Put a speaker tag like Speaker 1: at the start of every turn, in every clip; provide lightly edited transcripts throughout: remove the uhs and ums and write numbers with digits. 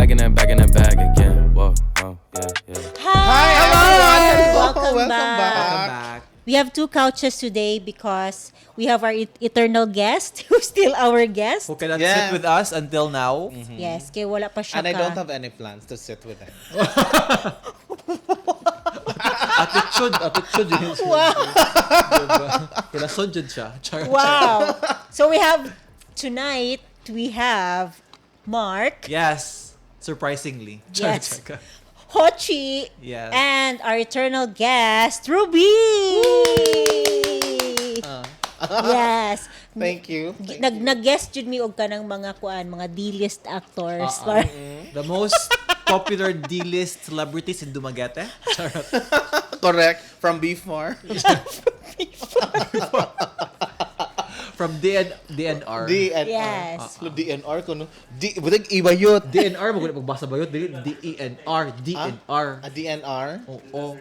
Speaker 1: Back in that, back in that bag again. Whoa, yeah.
Speaker 2: Hi,
Speaker 3: Hi,
Speaker 2: everyone!
Speaker 3: everyone!
Speaker 2: Welcome,
Speaker 3: Welcome
Speaker 2: back.
Speaker 3: back.
Speaker 4: Welcome back.
Speaker 2: We have two couches today because we have our eternal guest who's still our guest.
Speaker 4: Who cannot sit with us until now.
Speaker 2: Yes, kay wala pa siya
Speaker 3: And I
Speaker 2: ka.
Speaker 3: don't have any plans to sit with them.
Speaker 4: Attitude, attitude yun.
Speaker 2: Wow.
Speaker 4: Diba? Kilason jud siya. Char.
Speaker 2: Wow. So we have tonight we have Mark,
Speaker 4: Yes. Surprisingly. Char, char.
Speaker 2: Hochi, and our eternal guest, Ruby. Yes.
Speaker 3: Thank you. Thank
Speaker 2: Nag
Speaker 3: you.
Speaker 2: Nag-guest jud mi og kanang mga kuan, mga D-list actors.
Speaker 4: The most popular D-list celebrities in Dumaguete. Charot.
Speaker 3: Correct. From before.
Speaker 4: From DNR.
Speaker 3: DNR.
Speaker 2: Yes.
Speaker 3: DNR kuno. D butag ibayot.
Speaker 4: DNR, mo pagbasa ba yun? DENR. DNR.
Speaker 3: Ah, DNR?
Speaker 4: Oo.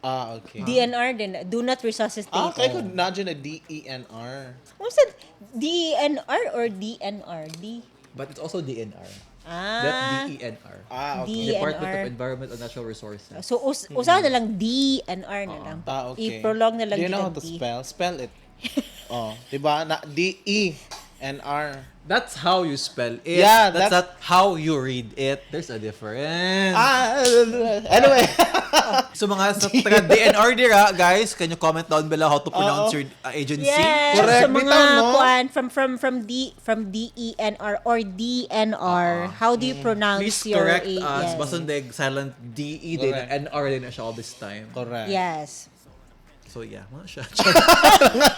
Speaker 3: Ah, okay.
Speaker 2: DNR din, do not resuscitate.
Speaker 3: Ah, kay ko na dyan na DENR.
Speaker 2: What's that? DNR or DNR? D.
Speaker 4: But it's also DNR.
Speaker 2: Ah.
Speaker 4: That DENR.
Speaker 3: Ah, okay.
Speaker 2: D-
Speaker 4: Department of
Speaker 2: DNR.
Speaker 4: Environment and Natural Resources.
Speaker 2: So usa na lang DNR na lang.
Speaker 3: Ah, okay.
Speaker 2: I-prolong na lang
Speaker 3: Do you know
Speaker 2: jud
Speaker 3: how
Speaker 2: ang
Speaker 3: to
Speaker 2: D.
Speaker 3: spell? Spell it. Oh, di ba? Na D E N R.
Speaker 4: That's how you spell it.
Speaker 3: Yeah,
Speaker 4: that's not how you read it. There's a difference.
Speaker 3: Ah, anyway.
Speaker 4: So mga sa taga DNR dira, guys, can you comment down below how to pronounce
Speaker 3: Oo.
Speaker 4: your agency?
Speaker 2: Yes,
Speaker 3: Correct.
Speaker 2: sa mga
Speaker 3: Bitaw, no?
Speaker 2: kuan from D from DENR or DNR. How do you pronounce
Speaker 4: Please
Speaker 2: your
Speaker 4: correct
Speaker 2: A?
Speaker 4: us.
Speaker 2: Yes.
Speaker 4: Basundeg silent DE din
Speaker 3: Correct.
Speaker 4: NR din na siya all this time.
Speaker 3: Correct.
Speaker 2: Yes.
Speaker 4: So yeah, mga siya.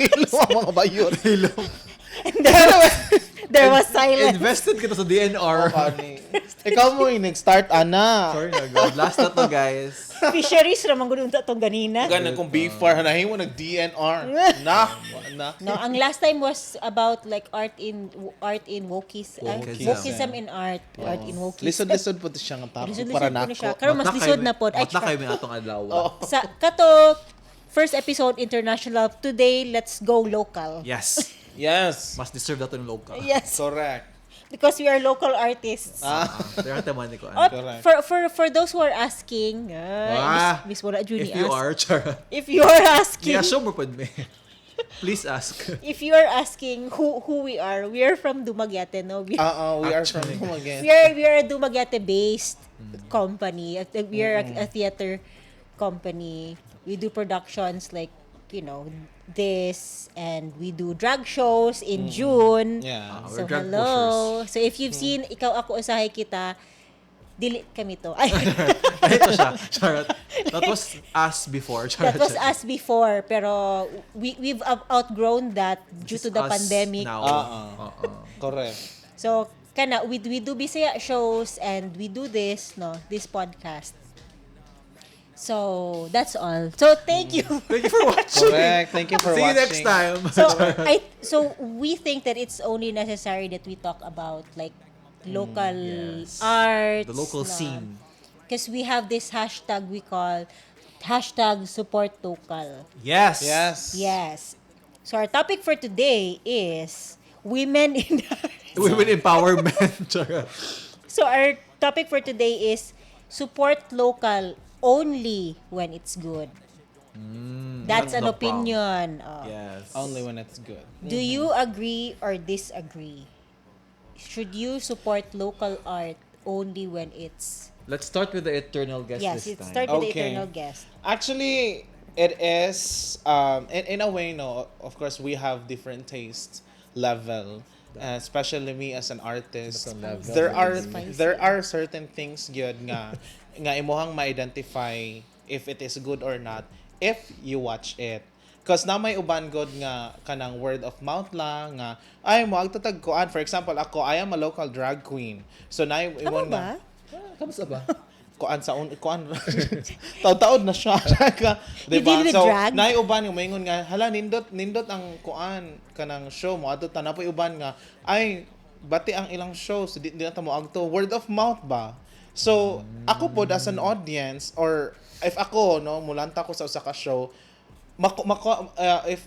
Speaker 3: Hilo ang mga bayot.
Speaker 2: There was silence.
Speaker 4: Invested kita sa DNR.
Speaker 3: Funny. Ikaw mo yung nag-start, ana.
Speaker 4: Sorry na God. Last na to, guys.
Speaker 2: Fisheries ra man gud unta tong ganina.
Speaker 3: Ganun kung before, hanahin mo nag-DNR. Na, na.
Speaker 2: No, ang last time was about like art in wokis, ah,
Speaker 4: Wokism.
Speaker 2: wokism in art, art in wokism.
Speaker 3: Lisod-lisod po to siya nga topic
Speaker 2: Lisod-lisod
Speaker 3: para
Speaker 2: po ni
Speaker 3: nako.
Speaker 2: siya. Karon mas lisod na pod. Ay,
Speaker 4: Mata kayo may atong adlaw.
Speaker 2: Sa kato first episode international, today let's go local.
Speaker 4: Yes.
Speaker 3: Yes.
Speaker 4: Mas deserve nato ng local.
Speaker 2: Yes,
Speaker 3: Correct.
Speaker 2: because we are local artists.
Speaker 3: Ah,
Speaker 4: Ah, pero man ko.
Speaker 2: Oh,
Speaker 3: Correct.
Speaker 2: for those who are asking,
Speaker 4: Ah,
Speaker 2: miss, miss wala jud
Speaker 4: If
Speaker 2: ni
Speaker 4: you
Speaker 2: ask.
Speaker 4: are, charot.
Speaker 2: If you are asking,
Speaker 4: I-assume mo pod me. Please ask.
Speaker 2: If you are asking who we are from Dumaguete, no? We,
Speaker 3: Oo, we are from
Speaker 4: Actually.
Speaker 3: Dumaguete.
Speaker 2: we are a Dumaguete based company. We are a theater company. We do productions like, this, and we do drag shows in June.
Speaker 3: Yeah.
Speaker 4: Ah,
Speaker 2: So
Speaker 4: we're drag
Speaker 2: hello.
Speaker 4: pushers.
Speaker 2: So if you've seen Ikaw Ako Usahay Kita, delete kami to. Ay,
Speaker 4: Ito siya. Charot. That was us before. Charot.
Speaker 2: That was us before, pero we've outgrown that due
Speaker 4: This
Speaker 2: to
Speaker 4: is
Speaker 2: the
Speaker 4: us
Speaker 2: pandemic.
Speaker 4: now.
Speaker 3: Oo.
Speaker 4: Oo.
Speaker 3: Correct.
Speaker 2: So kana we do Bisaya shows and we do this, no, this podcast. So that's all. So thank you.
Speaker 4: Thank you for watching.
Speaker 3: Correct. Thank you for
Speaker 4: See you
Speaker 3: watching.
Speaker 4: next time.
Speaker 2: So we think that it's only necessary that we talk about like local arts,
Speaker 4: The local scene.
Speaker 2: because we have this hashtag we call #SupportLocal.
Speaker 4: Yes.
Speaker 3: Yes.
Speaker 2: Yes. So our topic for today is women in arts.
Speaker 4: Women empowerment. Charot.
Speaker 2: So our topic for today is support local only when it's good. That's an
Speaker 4: The prompt.
Speaker 2: opinion. Oh.
Speaker 4: Yes.
Speaker 3: Only when it's good.
Speaker 2: Do you agree or disagree? Should you support local art only when it's
Speaker 4: Let's start with the eternal guest
Speaker 2: Yes,
Speaker 4: this
Speaker 2: it
Speaker 4: time.
Speaker 2: start with the
Speaker 3: Okay.
Speaker 2: eternal guest.
Speaker 3: Actually, it is in a way, no, of course we have different taste level. Especially me as an artist.
Speaker 4: Different level.
Speaker 3: There are
Speaker 2: Spicy.
Speaker 3: There are certain things gyud nga imuhang ma-identify if it is good or not if you watch it. 'Cause na may uban god nga kanang word of mouth lang nga ay mo tag kuan. For example, ako, I am a local drag queen. So na
Speaker 2: Tama
Speaker 3: imon
Speaker 2: ba?
Speaker 3: nga
Speaker 4: Ah, kamusta ba?
Speaker 3: Kuan sa un kuan taud-taud na siya.
Speaker 2: You
Speaker 3: Diba?
Speaker 2: deal with
Speaker 3: So
Speaker 2: drag?
Speaker 3: naay uban nga moingon nga, "Hala, nindot nindot ang kuan kanang show mo adto ta." Napoy uban nga, "Ay, bati ang ilang shows, di na ta mo agto." Word of mouth ba? So ako pod as an audience, or if ako, no, mulanta ko sa usa ka show, mako, mako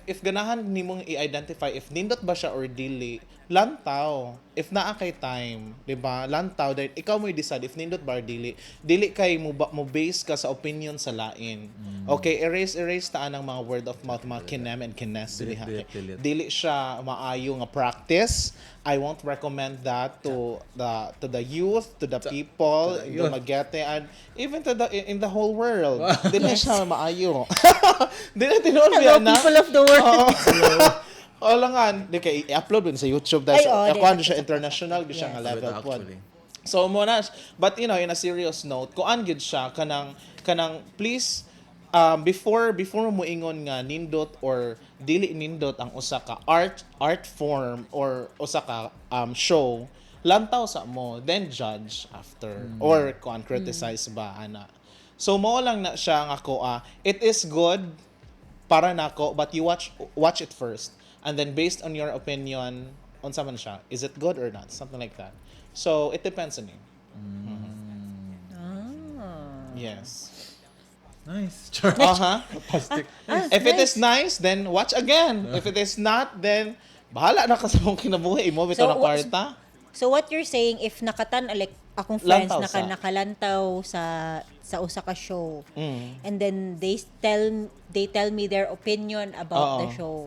Speaker 3: if ganahan nimong i-identify if nindot ba siya or dili. Lantaw. If naa kay time, di ba? Lantaw then ikaw mo decide if nindot ba or dili. Dili kay mo ba, mo base ka sa opinion sa lain. Okay, erase erase ta ang mga word of mouth, mga kinem and kines
Speaker 4: Delete,
Speaker 3: diha.
Speaker 4: Delete, delete.
Speaker 3: Dili siya maayo nga practice. I won't recommend that to the youth, to the people,
Speaker 4: to the
Speaker 3: in
Speaker 4: youth.
Speaker 3: Dumaguete and even to the in the whole world. Dili siya maayo. Dili tinuod
Speaker 2: Hello,
Speaker 3: biya na.
Speaker 2: people of the world.
Speaker 3: Oo. Oo lang nga, di kay i-upload din sa YouTube dahil
Speaker 2: Ay, oo,
Speaker 3: ako
Speaker 2: di.
Speaker 3: ano siya, international gyud siya nga level pod.
Speaker 4: Actually.
Speaker 3: So mo na, but in a serious note, kuan gyud siya, kanang please, before mo ingon nga nindot or dili nindot ang usa ka art form or usa ka show, lantaw sa mo, then judge after or kuan, criticize ba ana. So mo lang na siya nga ko, it is good para nako, but you watch it first and then based on your opinion unsa man siya, is it good or not, something like that. So it depends on you. Yes.
Speaker 4: Nice. Char. Plastic.
Speaker 3: If it is nice, then watch again. If it is not, then bahala na ka sa mong kinabuhi mo bitaw
Speaker 2: So,
Speaker 3: na kwarta.
Speaker 2: So what you're saying, if nakatan like akong friends
Speaker 3: Lantaw
Speaker 2: naka nakalantaw sa usa ka show and then they tell me their opinion about the
Speaker 3: Oo.
Speaker 2: show,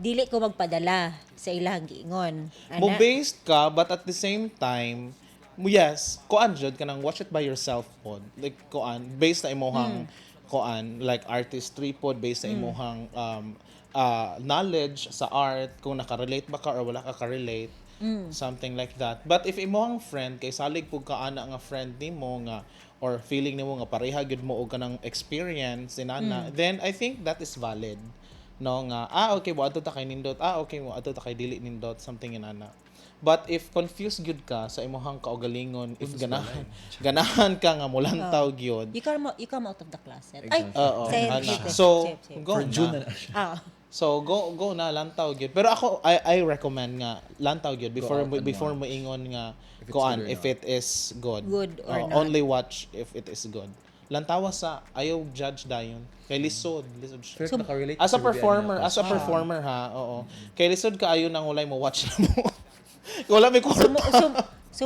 Speaker 2: dili ko magpadala sa ilang giingon
Speaker 3: Mo
Speaker 2: ana?
Speaker 3: based ka, but at the same time mo, yes, kuan jud, kanang watch it by yourself pod, like kuan, based na imuhang kuan, like artistry pod, based na imuhang knowledge sa art, kung nakarelate ba ka or wala ka ka-relate, something like that. But if imuhang friend kay salig pug ka ana nga friend nimo nga or feeling nimo nga pareha gyud mo og kanang experience inana, then I think that is valid, no, nga ah, okay, mo adto ta kay nindot, ah, okay, mo adto ta kay dili nindot, something inana. But if confused gyud ka sa imong kaugalingon, if ganahan ka nga mulantaw gyud,
Speaker 2: You come out of the closet ay.
Speaker 4: Exactly.
Speaker 3: Oo,
Speaker 2: Same,
Speaker 3: ana.
Speaker 2: same,
Speaker 3: So
Speaker 2: same, same.
Speaker 3: go
Speaker 4: For
Speaker 3: na.
Speaker 4: June na na siya.
Speaker 3: So go go na, lantaw gyud. Pero ako, I recommend nga lantaw gyud before
Speaker 4: Go out and
Speaker 3: before
Speaker 4: watch.
Speaker 3: mo ingon nga
Speaker 4: If it's
Speaker 3: kuan
Speaker 4: good or
Speaker 3: if
Speaker 4: not.
Speaker 3: it is good.
Speaker 2: Good or
Speaker 3: Oo,
Speaker 2: not.
Speaker 3: only watch if it is good. Lantawa sa, ayaw judge dayon. Kay lisod, lisod siya.
Speaker 4: Pero nakarelate
Speaker 3: As a
Speaker 4: si Ruby
Speaker 3: performer,
Speaker 4: Anina
Speaker 3: as a performer ha, oo. Kay lisod kaayo nang walay mo watch na mo. Wala may
Speaker 2: So,
Speaker 3: kwarta.
Speaker 2: so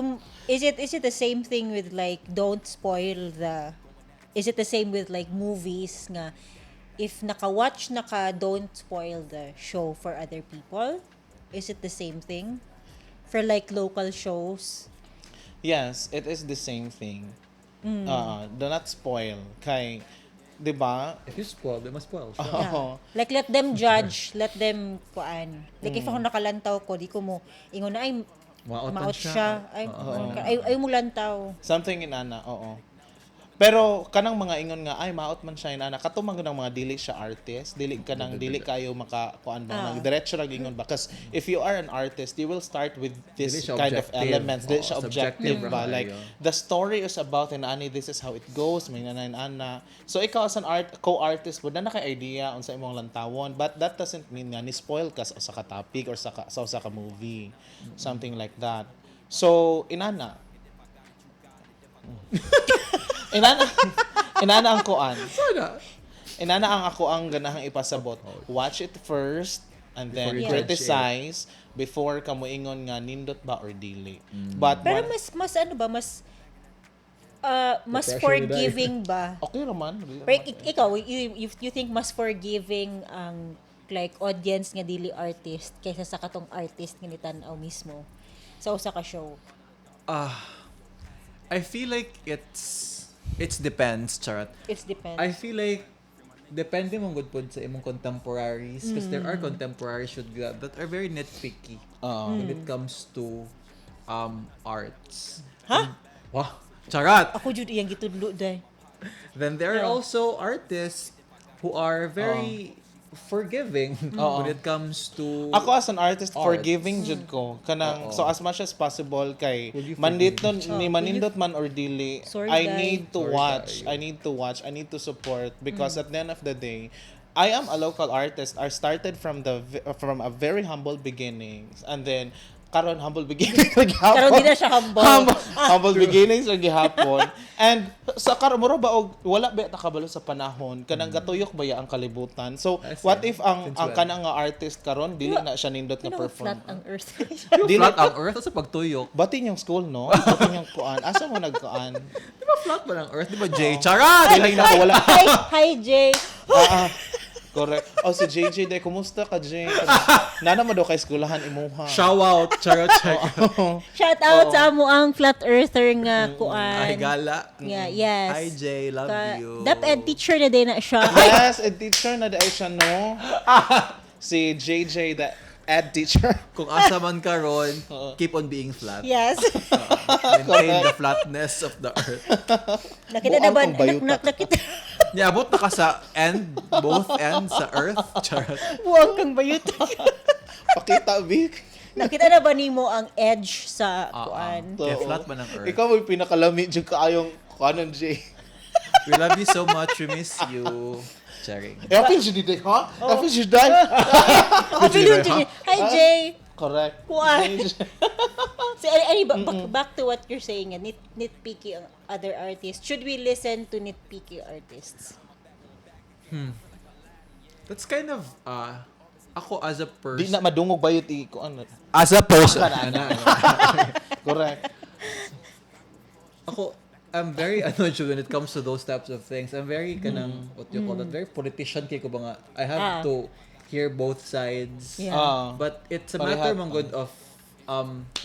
Speaker 2: is it the same thing with like don't spoil the is it the same with like movies nga if naka-watch na ka, don't spoil the show for other people? Is it the same thing for like local shows?
Speaker 3: Yes, it is the same thing. Do not spoil. Kay, 'di ba?
Speaker 4: If you spoil, they must spoil. Sure.
Speaker 3: Oo.
Speaker 2: Yeah. Like let them judge, let them kuan. Like if ako nakalantaw ko, di ko mo ingon na ay
Speaker 4: Maot man
Speaker 2: maot
Speaker 4: siya.
Speaker 2: siya. Ay, ay mo lantaw.
Speaker 3: Something inana, oo. Pero kanang mga ingon nga ay maot man siya inana, kato man gud ang mga dili siya artist, dili ka nang dili kayo maka kuan ba, nang diretso ra ingon ba, kasi if you are an artist, you will start with this
Speaker 4: Dili siya
Speaker 3: kind of
Speaker 4: objective.
Speaker 3: elements, dili
Speaker 4: Oo,
Speaker 3: siya objective
Speaker 4: subjective
Speaker 3: ba,
Speaker 4: ra
Speaker 3: like
Speaker 4: kayo.
Speaker 3: the story is about inani, this is how it goes, may inana inana. So ikaw as an art co-artist mo na naka idea unsa imong lantawon, but that doesn't mean nga ni spoil ka sa usa ka topic or sa usa ka movie, something like that. So inana ang kuan.
Speaker 4: Sana.
Speaker 3: Inana ang ako ang ganahang ipasabot. Watch it first and then
Speaker 4: Before you judge.
Speaker 3: Criticize before ka moingon nga nindot ba or dili. But
Speaker 2: Pero mas ano ba, mas
Speaker 4: The pressure will die.
Speaker 2: forgiving ba?
Speaker 3: Okay raman. Dili
Speaker 2: Pero
Speaker 3: raman.
Speaker 2: ikaw, you think mas forgiving ang like audience nga dili artist kaysa sa katong artist nga nitan-aw mismo sa usa ka show?
Speaker 4: Ah, I feel like it's depends, charot.
Speaker 2: It's depends.
Speaker 4: I feel like depende mong good pod sa imong contemporaries, because there are contemporaries should that are very nitpicky
Speaker 3: Oo.
Speaker 4: when it comes to arts.
Speaker 2: Ha?
Speaker 4: Wow. Charot.
Speaker 2: Ako jud iyang gitudlo day.
Speaker 4: Then there are also artists who are very forgiving
Speaker 3: Oo.
Speaker 4: when it comes to
Speaker 3: Ako as an artist,
Speaker 4: arts.
Speaker 3: Forgiving jud ko. Kanang
Speaker 4: Oo.
Speaker 3: so as much as possible kay
Speaker 4: Will you
Speaker 3: mandito
Speaker 2: Oh,
Speaker 3: ni
Speaker 2: will
Speaker 3: manindot man or dili,
Speaker 2: Sorry,
Speaker 3: I
Speaker 2: guys.
Speaker 3: need to
Speaker 4: Sorry,
Speaker 3: watch.
Speaker 4: guys.
Speaker 3: I need to watch. I need to support because at the end of the day, I am a local artist. I started from a very humble beginnings and then Karon humble beginnings ra gihapon.
Speaker 2: Karon di na siya humble.
Speaker 3: Humble beginnings ra gihapon. And sa karon mura ba og wala ba ta kabalo sa panahon kanang gatuyok ba ya ang kalibutan. So
Speaker 4: I see.
Speaker 3: what if ang
Speaker 4: Since
Speaker 3: ang
Speaker 4: when?
Speaker 3: kanang nga artist karon dili na siya nindot nga
Speaker 2: Ano,
Speaker 3: perform.
Speaker 2: flat ang earth.
Speaker 3: Dili
Speaker 4: Flat ang earth sa pagtuyok.
Speaker 3: Batin yung school, no? Batin yung kuan. Asa mo nagkuan?
Speaker 4: Di ba flat ba ang earth? Di ba, Jay? Charot!
Speaker 3: Dili na ko wala.
Speaker 2: Hi, hi Jay.
Speaker 3: Ah, ah. Correct. Oh, si JJ, day, kumusta ka, Jay? Nana mo daw kay skulahan imuha.
Speaker 4: Shout out. Charot, check.
Speaker 2: Shout out sa amo ang flat earther nga kuan.
Speaker 4: Ay, gala.
Speaker 2: Yeah, yes.
Speaker 4: Hi, Jay. Love you.
Speaker 2: DepEd teacher na din na siya. Ay,
Speaker 3: Yes, a teacher na dahil siya, no? Si JJ, the ed teacher.
Speaker 4: Kung asa man ka ron, keep on being flat.
Speaker 2: Yes.
Speaker 4: Maintain the flatness of the earth.
Speaker 2: Nakita na ba?
Speaker 3: Buang kang bayuta.
Speaker 2: Nakita.
Speaker 4: Niabot na ka sa end, both ends sa earth. Charot.
Speaker 2: Buang kang bayut.
Speaker 3: Pakita, Vic.
Speaker 2: Nakita na ba nimo ang edge sa kuan?
Speaker 4: Kaya
Speaker 3: Oo.
Speaker 4: flat man ang earth.
Speaker 3: Ikaw mo'y pinakalami dyan kaayong kuanon, Jay.
Speaker 4: We love you so much. We miss you. Charing.
Speaker 3: Apil siya di ha? Apil siya di.
Speaker 2: Kapilun jud. Hi Jay.
Speaker 3: Correct.
Speaker 2: Kuan.
Speaker 3: JJ.
Speaker 2: So, any, back to what you're saying, nitpicky ang other artists. Should we listen to nitpicky artists?
Speaker 4: That's kind of, ako as a
Speaker 3: Di
Speaker 4: person.
Speaker 3: na madungog bayot i kuan.
Speaker 4: As a person.
Speaker 3: Correct.
Speaker 4: Ako, I'm very ano jud when it comes to those types of things. I'm very kanang, what do you call that? Very politician kay ko ba nga. I have to hear both sides.
Speaker 3: Ah.
Speaker 4: But it's a
Speaker 3: Pareha.
Speaker 4: matter man good of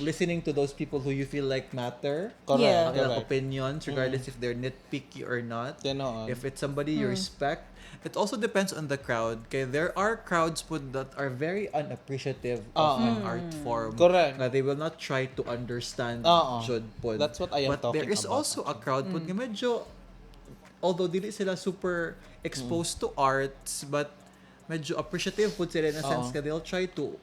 Speaker 4: listening to those people who you feel like matter.
Speaker 3: Correct.
Speaker 2: Yeah.
Speaker 4: Ang ilang
Speaker 3: Correct.
Speaker 4: opinions, regardless if they're nitpicky or not.
Speaker 3: Tinuod.
Speaker 4: If it's somebody you respect, it also depends on the crowd. Kay there are crowds pud that are very unappreciative of an art form.
Speaker 3: Correct.
Speaker 4: Nga they will not try to understand
Speaker 3: Oo.
Speaker 4: jud pod.
Speaker 3: That's what I am
Speaker 4: But there
Speaker 3: talking
Speaker 4: is
Speaker 3: about,
Speaker 4: also a crowd pod nga medyo, although dili sila super exposed to arts, but medyo appreciative pod sila in a sense
Speaker 3: Oo.
Speaker 4: nga they'll try to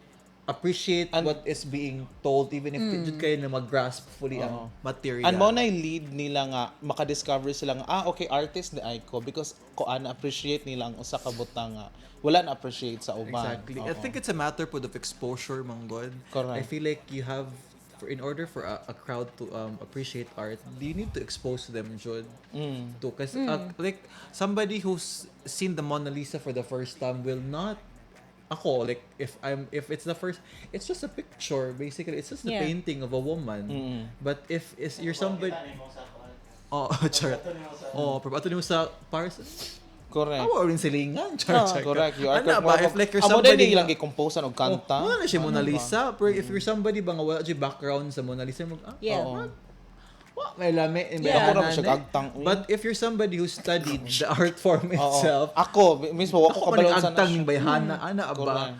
Speaker 4: appreciate what is being told even if di jud kayo na mag-grasp fully ang material.
Speaker 3: And mo na lead nila nga makadiscover sila nga ah okay artist ni Aiko because ko ana appreciate nila ang usa ka butang nga wala na appreciate sa uban.
Speaker 4: Exactly. I
Speaker 3: Oo.
Speaker 4: think it's a matter pod of exposure, manggod.
Speaker 3: Correct.
Speaker 4: I feel like you have, for in order for a crowd to appreciate art, you need to expose them, jud. To, cause like somebody who's seen the Mona Lisa for the first time will not. Ako, like, if it's the first, it's just a picture, basically. It's just a painting of a woman. But if is you're somebody, oh, charot. Oh, pero ato nimo sa Paris.
Speaker 3: Correct.
Speaker 4: Awa rin silingan. Char,
Speaker 2: Oh.
Speaker 4: char.
Speaker 3: Correct. You are
Speaker 4: Ana
Speaker 3: correct.
Speaker 4: ba, if like you're
Speaker 3: Amo
Speaker 4: somebody
Speaker 3: din ilang gi-compose og kanta.
Speaker 4: Oh, wala na siya
Speaker 3: Ano
Speaker 4: Mona
Speaker 3: ba?
Speaker 4: Lisa. Pero if you're somebody ba nga wala siya background sa Mona Lisa, mag, ah,
Speaker 3: Oo.
Speaker 4: wa, may lami.
Speaker 2: Yeah.
Speaker 3: Ako ra siya agtang. Uy.
Speaker 4: But if you're somebody who studied the art form
Speaker 3: Oo.
Speaker 4: itself,
Speaker 3: Ako mismo wa ko
Speaker 4: ako man
Speaker 3: kabalo sa
Speaker 4: nag-agtang yung bayhana, ana ba?
Speaker 3: Correct.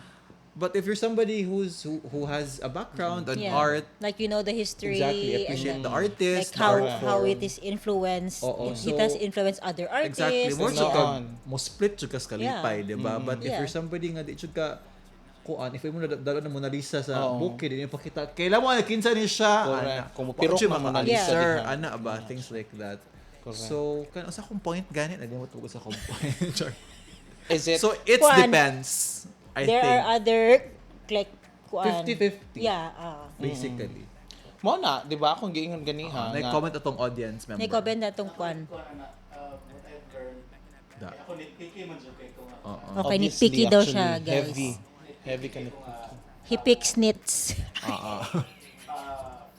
Speaker 4: But if you're somebody who has a background on art,
Speaker 2: Like you know the history.
Speaker 4: exactly, appreciate
Speaker 2: and
Speaker 4: the artist,
Speaker 2: like
Speaker 4: the
Speaker 2: how
Speaker 4: art
Speaker 2: how
Speaker 4: form.
Speaker 2: it is influenced.
Speaker 4: Oo,
Speaker 2: it has
Speaker 4: so-
Speaker 2: influenced other artists.
Speaker 4: Exactly. More jud ka,
Speaker 3: Noon.
Speaker 4: mo split jud ka sa kalipay, di ba? But if you're somebody nga di jud ka kuan, if imo na dalo na Mona Lisa sa
Speaker 3: Oo.
Speaker 4: bukid, di mo pakita, kailan mo kinsa ni siya,
Speaker 3: Correct.
Speaker 4: ana.
Speaker 3: Kung
Speaker 4: Wa
Speaker 3: mopirok
Speaker 4: jud
Speaker 3: na Mona Lisa
Speaker 4: maka-answer,
Speaker 3: diha.
Speaker 4: ana ba, things like that.
Speaker 3: Correct.
Speaker 4: So, kan sa akong point gani, nalimot ko sa akong point. Char.
Speaker 3: Is it
Speaker 4: So, it
Speaker 2: Kuan.
Speaker 4: depends, I
Speaker 2: There
Speaker 4: think.
Speaker 2: are other like kuan.
Speaker 4: 50-50.
Speaker 2: Yeah. ah.
Speaker 4: Basically.
Speaker 3: Mo na, di ba? Akong giingon ganiha. nga-
Speaker 4: Nag-comment atong audience member.
Speaker 2: May comment na tong kuan.
Speaker 5: Ko na, what I've learned,
Speaker 4: Da.
Speaker 5: ako nitpicky man jud kay ko nga.
Speaker 4: Oo.
Speaker 2: Okay,
Speaker 3: Obviously,
Speaker 2: nitpicky daw
Speaker 3: actually,
Speaker 2: siya, guys.
Speaker 3: Heavy. Heavy ka nitpicky.
Speaker 2: He picks nits.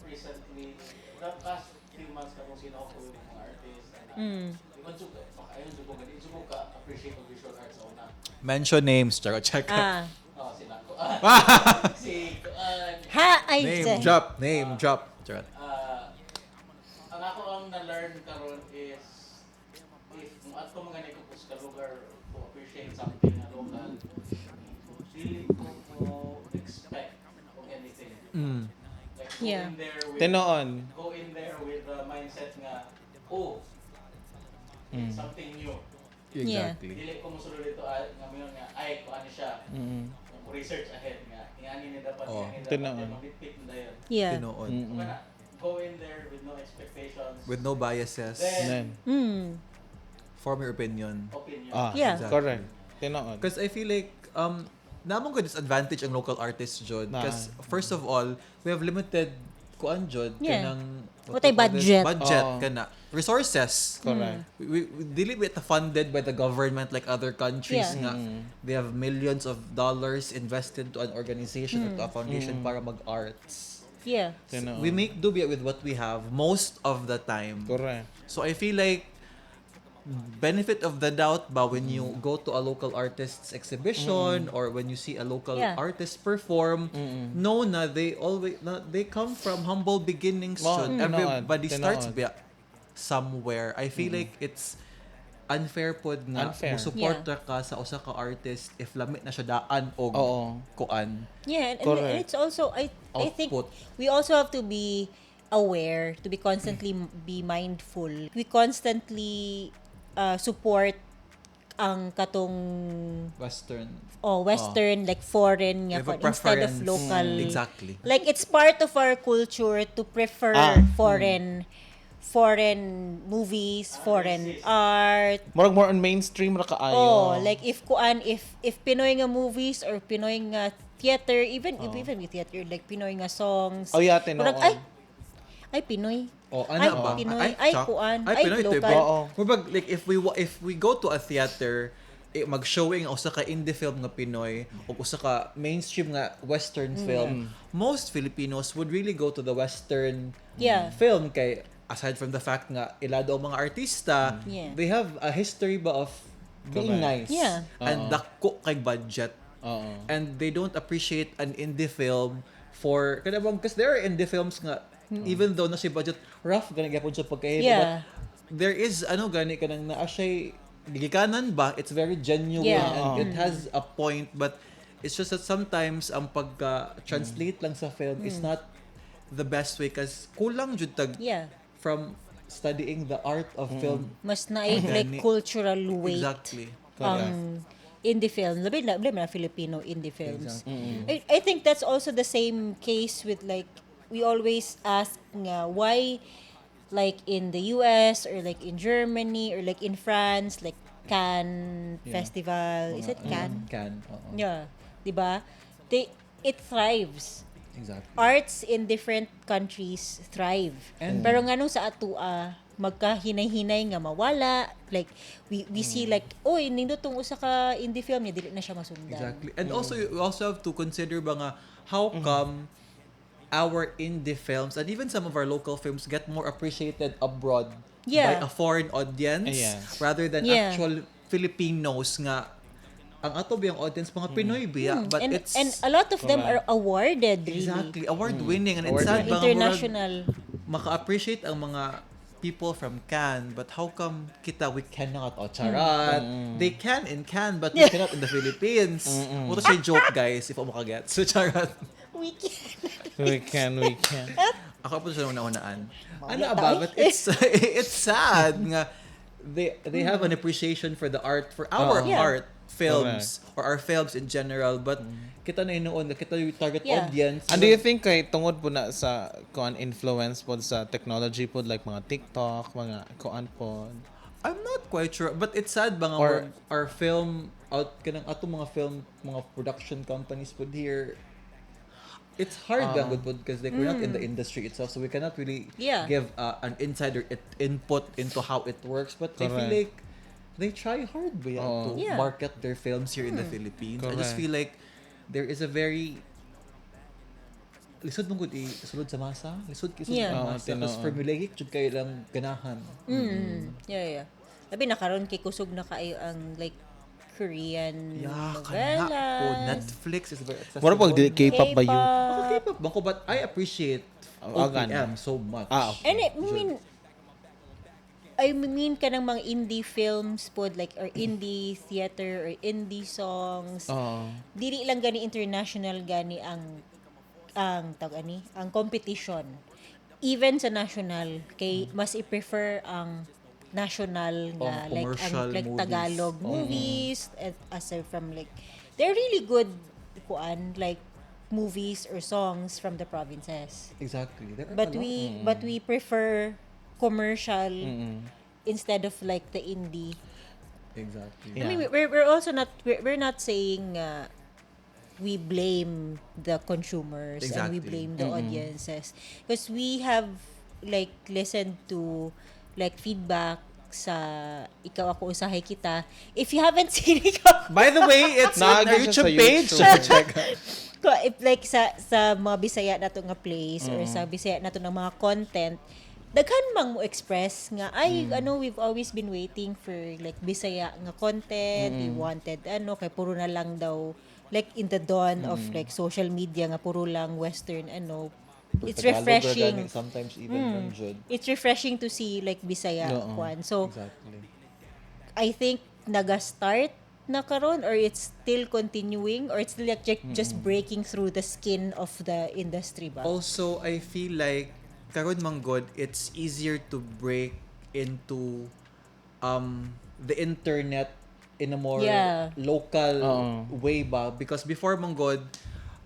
Speaker 5: Recently, the past few months ka kung sino ako yung mga artist. And, di man jud baka ayun jud ko gani jud ko ka appreciate og visual arts sa una.
Speaker 4: Mention names, charot, check.
Speaker 2: Ah.
Speaker 5: Oh, sila ko. Si kuan.
Speaker 2: Ha, ay,
Speaker 4: Name
Speaker 2: sa-
Speaker 4: drop, name drop. Charot.
Speaker 5: Ang ako ang na-learn karon is if moadto man gani ko sa lugar to appreciate something na local, dili ko mo expect og anything. Like go in there with
Speaker 3: Tinoon.
Speaker 5: go in there with the mindset nga oh, it's something new.
Speaker 4: Exactly.
Speaker 5: Dili ko mosulod dito ah, nga mayon nga ay ko ano siya. Mo research ahead nga ingani ni dapat
Speaker 4: Oh.
Speaker 5: ingani dapat
Speaker 3: Tinoon.
Speaker 5: then mag-nitpick na dayon.
Speaker 4: Tinoon.
Speaker 5: So, kana, go in there with no expectations.
Speaker 4: With no biases.
Speaker 5: Then,
Speaker 3: Then,
Speaker 4: Form your opinion.
Speaker 5: opinion.
Speaker 3: Ah,
Speaker 2: Yeah.
Speaker 4: Exactly.
Speaker 3: correct. Tinoon.
Speaker 4: Because I feel like Naa man gud disadvantage ang local artists jud.
Speaker 3: Na.
Speaker 4: Because first of all, we have limited kuan jud kanang
Speaker 2: What
Speaker 4: do
Speaker 2: ay
Speaker 4: you call this?
Speaker 2: budget?
Speaker 4: Budget
Speaker 3: Oo.
Speaker 4: kana resources.
Speaker 3: Correct.
Speaker 4: We dili ba funded by the government like other countries nga they have millions of dollars invested to an organization or to a foundation para mag-arts.
Speaker 3: Tinuod.
Speaker 4: We make do with what we have most of the time.
Speaker 3: Correct.
Speaker 4: So I feel like benefit of the doubt ba when you go to a local artist's exhibition or when you see a local artist perform, know na they always na they come from humble beginnings.
Speaker 3: Mo,
Speaker 4: Jud.
Speaker 3: tinuod,
Speaker 4: Everybody starts
Speaker 3: tinuod.
Speaker 4: ba somewhere. I feel like it's unfair pod nga
Speaker 3: Unfair.
Speaker 4: mo-support ra ka sa usa ka artist if lami na siya daan og
Speaker 3: Oo.
Speaker 4: kuan.
Speaker 2: Yeah, and
Speaker 3: Correct.
Speaker 2: it's also I think
Speaker 4: Output.
Speaker 2: we also have to be aware, to be constantly be mindful. We constantly support ang katong
Speaker 4: Western.
Speaker 2: Oh, Western, like foreign nga
Speaker 4: We have a
Speaker 2: kuan, instead of
Speaker 4: preference.
Speaker 2: local. Like it's part of our culture to prefer foreign movies, foreign art.
Speaker 3: Murag more on mainstream ra kaayo.
Speaker 2: Oh, like if kuan if Pinoy nga movies or Pinoy nga theater, even if even with theater, like Pinoy nga songs.
Speaker 3: Oh, yeah, tinuod.
Speaker 2: Murag, ay ay Pinoy.
Speaker 4: Oh, ano
Speaker 2: ay,
Speaker 4: ba?
Speaker 2: Pinoy, ay,
Speaker 4: tsak.
Speaker 2: kuan,
Speaker 4: ay,
Speaker 2: ay,
Speaker 4: Pinoy to,
Speaker 2: local.
Speaker 4: eh.
Speaker 3: Oo.
Speaker 4: Murag, like if we go to a theater, eh, mag-showing ang usa ka indie film nga Pinoy o usa ka mainstream nga western film, most Filipinos would really go to the western film kay aside from the fact nga ilado ang mga artista, they have a history ba of being
Speaker 3: Correct.
Speaker 4: nice and dako kay budget.
Speaker 3: Oo.
Speaker 4: And they don't appreciate an indie film for kada bang because there are indie films nga even though na si budget rough gani gyapon sa pagkahimo, but there is ano gani kanang naa siya gigikanan ba, it's very genuine and it has a point, but it's just that sometimes ang pagka translate lang sa film is not the best way because kulang jud tag from studying the art of film.
Speaker 2: Mas naig like
Speaker 4: Gani.
Speaker 2: Cultural weight ang indie film. Labi na Filipino indie films. I think that's also the same case with, like, we always ask nga why, like, in the US or like in Germany or like in France, like Cannes Festival, is it Cannes?
Speaker 4: Can, oo.
Speaker 2: Yeah, 'di ba? They it thrives. Arts in different countries thrive. Pero nganong sa atua magkahinay-hinay nga mawala, like we see like, oy, nindot tong usa ka indie film niya, dili na siya masundan.
Speaker 4: Exactly. And also, you also have to consider ba nga, how come our indie films and even some of our local films get more appreciated abroad by a foreign audience rather than actual Filipinos nga ang ato biyang audience mga Pinoy biya, but
Speaker 2: And
Speaker 4: it's
Speaker 2: and a lot of them are awarded really.
Speaker 4: Exactly, award winning, and it's sad ba nga murag
Speaker 2: International.
Speaker 4: Maka-appreciate ang mga people from Cannes, but how come kita we cannot? Oh, charot. They can in Cannes, but we cannot in the Philippines. Mao to siya joke, guys, if mo makaget. So charot.
Speaker 2: We can.
Speaker 3: We can, we can.
Speaker 4: Ako po siya una-unaan. Ano
Speaker 2: Maulit
Speaker 4: ba?
Speaker 2: tayo.
Speaker 4: But it's sad nga they have an appreciation for the art, for our art films or our films in general, but kita na hinuon nga kita yung target audience.
Speaker 3: And do you think kay tungod po na sa kuan influence po sa technology po, like mga TikTok, mga kuan po?
Speaker 4: I'm not quite sure, but it's sad ba nga our film out kanang atong mga film, mga production companies pud here, it's hard lang gud pud because like we're not in the industry itself, so we cannot really give an insider input into how it works, but I feel
Speaker 3: Correct.
Speaker 4: like they try hard ba yan
Speaker 3: Oo.
Speaker 4: to market their films here in the Philippines. I just
Speaker 3: Correct.
Speaker 4: feel like there is a very lisod mong gud i-sulod sa masa, lisod kay sulod sa
Speaker 3: Oo,
Speaker 4: masa kasi
Speaker 3: tinuod.
Speaker 4: formulaic jud kayo lang ganahan.
Speaker 2: Yeah. Labi na karon kay kusog na kaayo ang like Korean
Speaker 4: Yeah, kana po.
Speaker 2: novelas.
Speaker 4: Netflix is very accessible.
Speaker 3: Mura pag K-pop ba yun?
Speaker 4: Ako K-pop ba ko, but I appreciate
Speaker 3: Oh,
Speaker 4: OPM so much.
Speaker 3: Ah, okay.
Speaker 2: And I mean kanang mga indie films pod, like, or indie theater or indie songs.
Speaker 3: Oo.
Speaker 2: Dili lang gani international gani ang tawag ani, ang competition. Even sa national kay mas i-prefer ang national nga
Speaker 4: Oh,
Speaker 2: like ang
Speaker 4: commercial
Speaker 2: like
Speaker 4: movies.
Speaker 2: Tagalog movies and aside from, like, they're really good kuan, like movies or songs from the provinces.
Speaker 4: Exactly. There are
Speaker 2: But
Speaker 4: a lot.
Speaker 2: we prefer commercial instead of like the indie.
Speaker 4: Exactly.
Speaker 2: I mean, we're also not we're not saying we blame the consumers and we blame the audiences because we have like listened to like feedback sa Ikaw Ako Usahay Kita. If you haven't seen Ikaw
Speaker 4: By the way, it's on our
Speaker 3: Naagi siya sa
Speaker 4: YouTube page.
Speaker 3: YouTube.
Speaker 4: Check.
Speaker 2: Ko, if like sa mga Bisaya nato nga plays or sa Bisaya nato ng mga content, daghan mang mo express nga ay ano, we've always been waiting for like Bisaya nga content, we wanted ano, kay puro na lang daw like in the dawn of like social media nga puro lang western ano, it's
Speaker 4: Tagalog ra
Speaker 2: refreshing.
Speaker 4: gani, sometimes even man jud.
Speaker 2: It's refreshing to see like Bisaya
Speaker 3: Oo.
Speaker 2: kwan. So I think naga-start na karon or it's still continuing or it's still like just breaking through the skin of the industry ba?
Speaker 4: Also, I feel like karon man gud, it's easier to break into the internet in a more local way ba, because before man gud,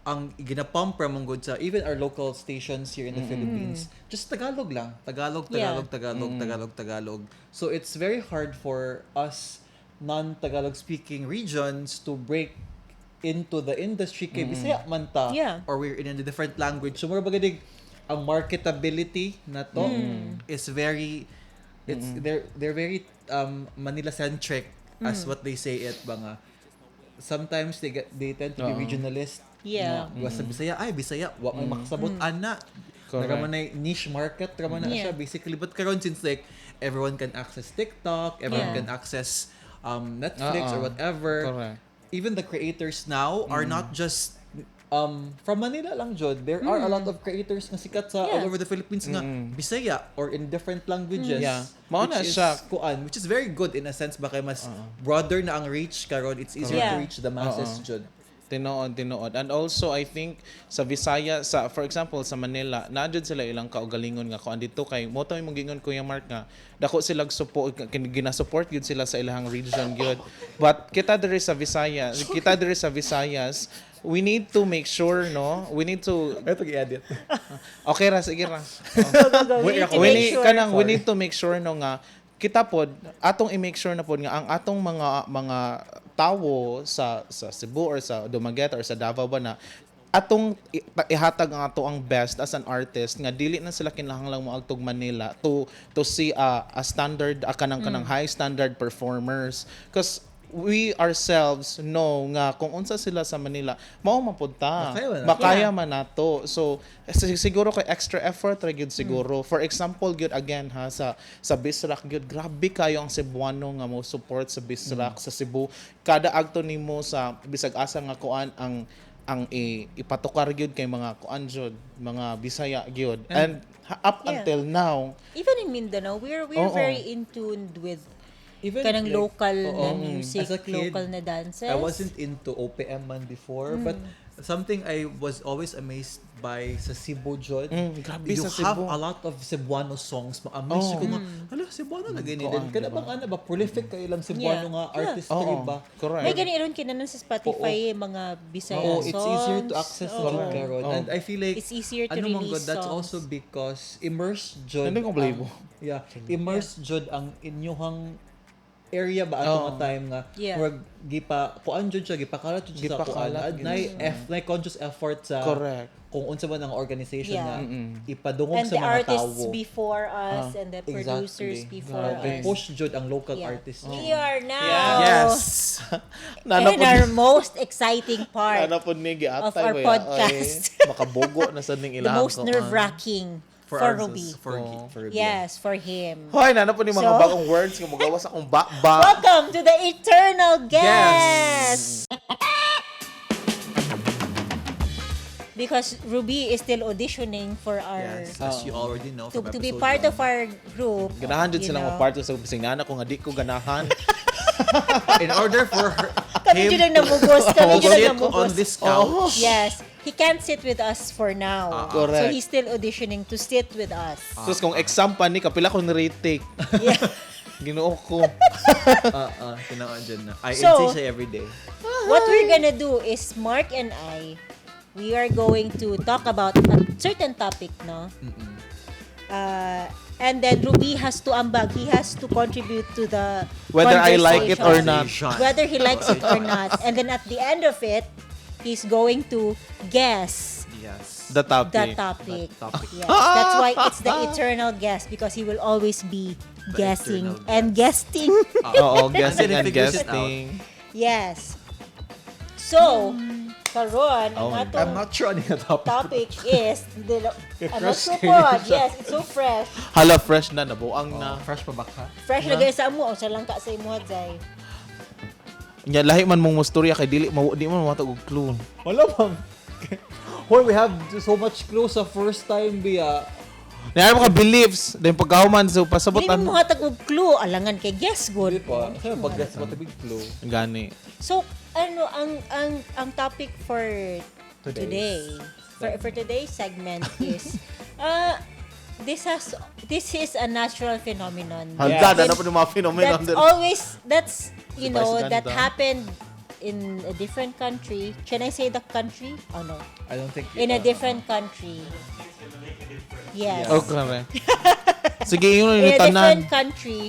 Speaker 4: ang ginapump ra man gud sa even our local stations here in the Philippines, just Tagalog lang, Tagalog, Tagalog, Tagalog, Tagalog, Tagalog. So it's very hard for us non-Tagalog speaking regions to break into the industry kay Bisaya man ta or we're in a different language. So mura ba ganig ang marketability na to is very it's they're very Manila centric, as what they say it ba nga. Sometimes they tend to be regionalist. Nga, basta Bisaya, ay Bisaya, wa may makasabot ana. Nara man na niche market ra man na siya basically. But karon, since like everyone can access TikTok, everyone can access Netflix or whatever. Even the creators now are not just from Manila lang jud. There are a lot of creators nga sikat sa all over the Philippines nga Bisaya or in different languages.
Speaker 3: Yeah. Mao na
Speaker 4: Which is
Speaker 3: siya.
Speaker 4: Kuan, which is very good in a sense ba, kay mas broader na ang reach karon. It's easier to reach the masses jud.
Speaker 3: Tinuod, tinuod. And also, I think sa Visaya, sa for example, sa Manila, naa jud sila ilang kaugalingon nga kuan dito kay mo to imong gingon, Kuya Mark, nga dako sila support, gina-support gyud sila sa ilang region gyud. But kita diri sa Visayas, kita diri sa Visayas, we need to make sure, no? We need to
Speaker 4: Ito gi-edit.
Speaker 3: Okay ra, sige ra.
Speaker 2: Go, go, go. We need to
Speaker 3: We
Speaker 2: make
Speaker 3: need,
Speaker 2: sure.
Speaker 3: kanang we need to make sure, no, nga kita pod atong i-make sure na pod nga ang atong mga tawo sa Cebu or sa Dumaguete or sa Davao ba na atong ihatag ang ato ang best as an artist nga dili na sila kinahanglang moadtog Manila to see a standard, a kanang high standard performers, because we ourselves know nga kung unsa sila sa Manila, mao man pud ta.
Speaker 4: Makaya man nato.
Speaker 3: Makaya man nato. So siguro kay extra effort ra gyud siguro. For example gyud, again ha, sa Bisrak gyud, grabe kayo ang Cebuano nga mo support sa Bisrak sa Cebu. Kada agto nimo sa bisag asa nga kuan, ang ipatukar gyud kay mga kuan jud, mga Bisaya gyud, and up until now.
Speaker 2: Even in Mindanao, we're very in tuned with
Speaker 4: Even
Speaker 2: kanang
Speaker 4: like,
Speaker 2: local na
Speaker 4: oo.
Speaker 2: music,
Speaker 4: As a kid,
Speaker 2: local na dances.
Speaker 4: I wasn't into OPM man before, but something I was always amazed by sa Cebu jud.
Speaker 3: Grabe
Speaker 4: You
Speaker 3: sa
Speaker 4: have
Speaker 3: Cebu.
Speaker 4: a lot of Cebuano songs. Ma-amaze ko nga, hala, Cebuano na ganyan din.
Speaker 3: Kuan,
Speaker 4: Kana
Speaker 3: diba?
Speaker 4: bang ano ba, prolific kayo lang Cebuano nga artistry ba?
Speaker 3: Correct.
Speaker 2: May gani ron kinanon sa Spotify, eh, mga Bisaya
Speaker 4: Oo,
Speaker 2: songs.
Speaker 4: it's easier to access na jud karon. And I feel like
Speaker 2: It's easier to
Speaker 4: ano man
Speaker 2: release
Speaker 4: gud, that's
Speaker 2: songs.
Speaker 4: also because immersed jud
Speaker 3: Hindi ko believe.
Speaker 4: Yeah, immersed jud ang inyuhang area ba ato nga time nga murag gipa kuan jud siya, gipakalat jud siya sa kuan
Speaker 3: Gipakalat
Speaker 4: ad
Speaker 3: jud
Speaker 4: nay F nay conscious effort sa
Speaker 3: Correct.
Speaker 4: kung unsa man ang organization
Speaker 2: Yeah.
Speaker 4: nga ipadungog
Speaker 2: And
Speaker 4: sa
Speaker 2: the
Speaker 4: mga
Speaker 2: artists
Speaker 4: tawo.
Speaker 2: before us and the producers before
Speaker 3: Grabe.
Speaker 2: us.
Speaker 4: Push jud ang local artists.
Speaker 2: We are now
Speaker 4: Yes.
Speaker 3: Nana
Speaker 2: in our most exciting part,
Speaker 3: Nana pod ni giatay
Speaker 2: of our
Speaker 3: ko ya.
Speaker 2: podcast.
Speaker 3: Ay, makabogo na sad ning
Speaker 2: the
Speaker 3: ilahang
Speaker 2: most
Speaker 3: kuan.
Speaker 2: nerve-wracking for Ruby.
Speaker 4: For Ruby.
Speaker 2: Yes, for him.
Speaker 3: Hoy, nana po ni mga
Speaker 2: So-
Speaker 3: bagong words nga mogawas akong ba.
Speaker 2: Welcome to the Eternal Guest! Because Ruby is still auditioning for our
Speaker 4: Yes, as you already know from
Speaker 2: to be
Speaker 4: episode
Speaker 2: part
Speaker 4: one.
Speaker 2: of our group.
Speaker 3: Ganahan jud
Speaker 2: you
Speaker 3: sila
Speaker 2: know.
Speaker 3: mo part sa bising nana ko nga di ko ganahan.
Speaker 4: In order for her,
Speaker 2: Kami
Speaker 4: him
Speaker 2: jud ang namugos. Kami
Speaker 4: to
Speaker 2: jud ang
Speaker 4: sit on
Speaker 2: namugos.
Speaker 4: this couch.
Speaker 2: Yes. He can't sit with us for now.
Speaker 3: Correct.
Speaker 2: So he's still auditioning to sit with us.
Speaker 3: Sus, kung exam pa ni kapila ko ni retake.
Speaker 2: Yeah.
Speaker 3: Ginoo ko.
Speaker 4: Ah, ah, tinawag dyan na. I
Speaker 2: So-
Speaker 4: insist siya every day.
Speaker 2: What we're gonna do is Mark and I, we are going to talk about a certain topic, no? And then Ruby has to ambag. He has to contribute to the
Speaker 3: Whether I like it or
Speaker 2: conversation.
Speaker 3: not.
Speaker 2: Whether he likes it or not. And then at the end of it, He's going to guess
Speaker 4: Yes.
Speaker 3: The topic.
Speaker 2: the topic.
Speaker 4: The topic.
Speaker 2: Yes, that's why it's the eternal guest because he will always be
Speaker 4: The
Speaker 2: guessing
Speaker 4: eternal
Speaker 2: and guesting.
Speaker 3: Oo, guessing
Speaker 4: And then
Speaker 3: and
Speaker 4: he figures it out.
Speaker 3: guesting.
Speaker 2: Yes. So, karon ang
Speaker 3: Oh my
Speaker 2: atong
Speaker 4: I'm not sure ano yung topic.
Speaker 2: topic is the ano
Speaker 4: Fresh
Speaker 2: so
Speaker 4: kayo
Speaker 2: pod.
Speaker 4: siya.
Speaker 2: Yes, it's so fresh.
Speaker 3: Hala, fresh na, nabuang na.
Speaker 4: Oh, fresh pa ba ka?
Speaker 2: Fresh na gaya sa amo, sa langka sa imo zay.
Speaker 3: Nya lahi man mong mustorya kay dili mo di man matag og clue.
Speaker 4: Wala bang. Hoy, we have so much clues sa first time, Bia.
Speaker 3: Naa mga beliefs, then pagkahuman so pasabot
Speaker 2: Dili mo
Speaker 3: ano.
Speaker 2: hatag og clue, alangan kay guess good.
Speaker 4: Hindi pa. Kasi pag guess what a big clue.
Speaker 3: Gani.
Speaker 2: So, ano ang topic for today,
Speaker 4: Today's
Speaker 2: for today's segment is this is a natural phenomenon.
Speaker 3: Hala,
Speaker 4: Yes.
Speaker 3: na po yung mga phenomenon.
Speaker 2: That's always that's you
Speaker 3: Diba,
Speaker 2: know
Speaker 3: si
Speaker 2: that
Speaker 3: Ganda?
Speaker 2: happened in a different country. Can I say the country? Oh no.
Speaker 4: I don't think
Speaker 2: In a different country. Yes.
Speaker 3: Oh, grabe. Sige, yun
Speaker 2: In
Speaker 3: yung
Speaker 2: a
Speaker 3: tanan.
Speaker 2: different country.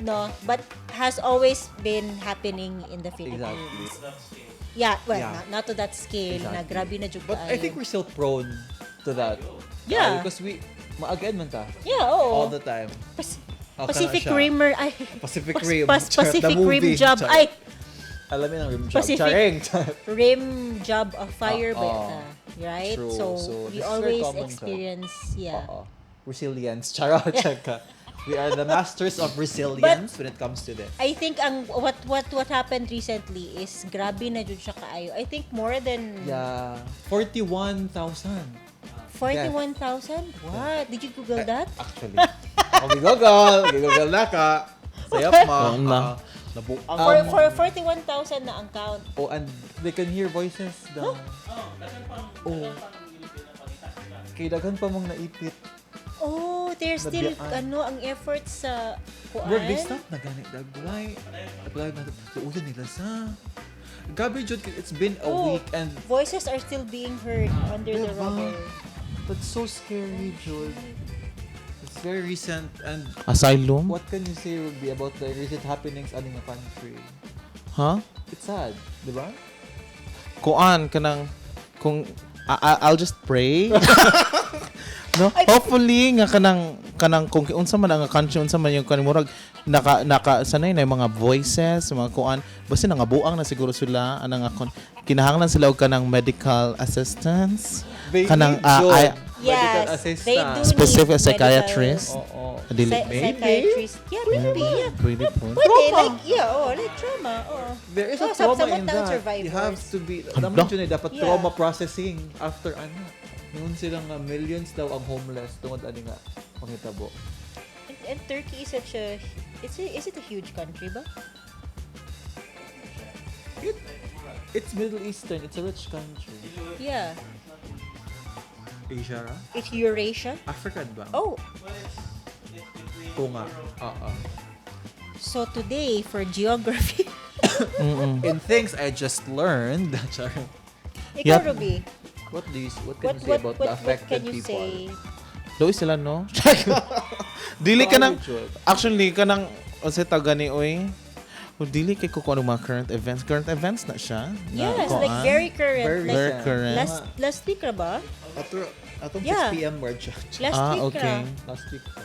Speaker 2: No, but has always been happening in the Philippines.
Speaker 4: Exactly.
Speaker 2: Yeah, well,
Speaker 4: Yeah.
Speaker 2: not to that scale na
Speaker 4: Exactly.
Speaker 2: grabe na jud
Speaker 4: But I think
Speaker 2: kaayo.
Speaker 4: we're still prone to that.
Speaker 2: Yeah.
Speaker 4: Because we, maagain man ta.
Speaker 2: Yeah, oo.
Speaker 4: All the time. Oh,
Speaker 2: Pacific
Speaker 4: kana siya.
Speaker 2: Rimmer ay
Speaker 4: Pacific Rim.
Speaker 2: Pacific
Speaker 4: The
Speaker 2: Rim
Speaker 4: movie.
Speaker 2: job
Speaker 4: Char.
Speaker 2: ay
Speaker 4: Alam mo yung rim job.
Speaker 2: Pacific-
Speaker 4: Charing.
Speaker 2: rim job of fire ba
Speaker 4: Oo.
Speaker 2: yata, right?
Speaker 4: True.
Speaker 2: So,
Speaker 4: So,
Speaker 2: we
Speaker 4: this is very
Speaker 2: always
Speaker 4: common siya.
Speaker 2: experience, yeah.
Speaker 4: Oo. Resilience. Charot. Check ka. We are the masters of resilience when it comes to this.
Speaker 2: I think ang what happened recently is grabe na jud siya kaayo. I think more than
Speaker 4: Yeah. 41,000.
Speaker 2: 41,000? What? Did you Google that?
Speaker 4: Actually. Ako gi-google. Gi-google na ka. Sayap mo.
Speaker 3: Oo na.
Speaker 4: Oo.
Speaker 3: Nabuang.
Speaker 2: For 41,000 na ang count.
Speaker 4: Oh, and they can hear voices daw.
Speaker 5: Oh, daghan pang
Speaker 4: Oh.
Speaker 5: daghan pang pinapakita sila.
Speaker 4: Kay daghan pa mong naipit.
Speaker 2: Oh, there's still
Speaker 4: Nabiyaan.
Speaker 2: ano ang efforts sa kuan.
Speaker 4: Where they stop na ganit dag. Why? Apply na tuuyan nila sa. Gabi jud, it's been a
Speaker 2: Oh,
Speaker 4: week and
Speaker 2: voices are still being heard under the
Speaker 4: Diba?
Speaker 2: rubble.
Speaker 4: That's so scary, Jude. It's very recent and
Speaker 3: Asylum?
Speaker 4: what can you say would be about the recent happenings aning nga country?
Speaker 3: Huh?
Speaker 4: It's sad, di ba?
Speaker 3: Kuan kanang kung I'll just pray. No? Hopefully nga kanang kung unsa man ang country, unsa man yung kanang murag naka sanay na yung mga voices, mga kuan, basta nangabuang na siguro sila anang akon kinahanglan sila og kanang medical assistance.
Speaker 4: They
Speaker 3: Kanang
Speaker 4: need jud medical
Speaker 2: Yes,
Speaker 4: assistance.
Speaker 2: they do
Speaker 3: Specific
Speaker 2: need
Speaker 3: psychiatrist.
Speaker 4: Oo.
Speaker 3: Dili.
Speaker 2: Psychiatrist. Yeah, maybe. Yeah.
Speaker 3: Pwede po.
Speaker 2: Pwede, like, yeah, oh, like trauma. Oh.
Speaker 4: There is a
Speaker 2: Oh,
Speaker 4: trauma
Speaker 2: samot
Speaker 4: in
Speaker 2: na ang
Speaker 4: that. You have
Speaker 2: survivors.
Speaker 4: to be,
Speaker 3: Hala.
Speaker 4: naman yun eh, dapat trauma processing after ano. Noon sila nga millions daw ang homeless tungod ani nga pangitabo.
Speaker 2: And Turkey is such a, is it a huge country ba?
Speaker 4: It's Middle Eastern, it's a rich country.
Speaker 2: Yeah.
Speaker 4: Asia ra?
Speaker 2: It's Eurasia.
Speaker 4: African ba?
Speaker 2: Oh,
Speaker 5: Well, it's between
Speaker 4: Tunga.
Speaker 5: Europe.
Speaker 4: Oo.
Speaker 2: so today for geography.
Speaker 4: In things I just learned. Char.
Speaker 2: Ikaw,
Speaker 3: Yep.
Speaker 2: Ruby,
Speaker 4: What can
Speaker 2: what
Speaker 4: you say
Speaker 2: what
Speaker 4: about
Speaker 2: what,
Speaker 4: the
Speaker 2: what
Speaker 4: affected
Speaker 2: can you
Speaker 4: people?
Speaker 2: say?
Speaker 3: Luoy sila no. Dili ka nang
Speaker 4: Jud.
Speaker 3: actually kanang unsa tawag gani oy. O dili kay ko kung ano mga current events. Current events na siya. Na
Speaker 2: Yes,
Speaker 3: kuan.
Speaker 2: like very current.
Speaker 4: Very
Speaker 2: like
Speaker 3: Very
Speaker 4: recent.
Speaker 3: current.
Speaker 2: last week ra ba?
Speaker 4: Atong
Speaker 2: Yeah.
Speaker 4: 6 p.m. word siya.
Speaker 2: Last
Speaker 3: Ah,
Speaker 2: week
Speaker 3: okay.
Speaker 2: ra.
Speaker 4: Last week pa.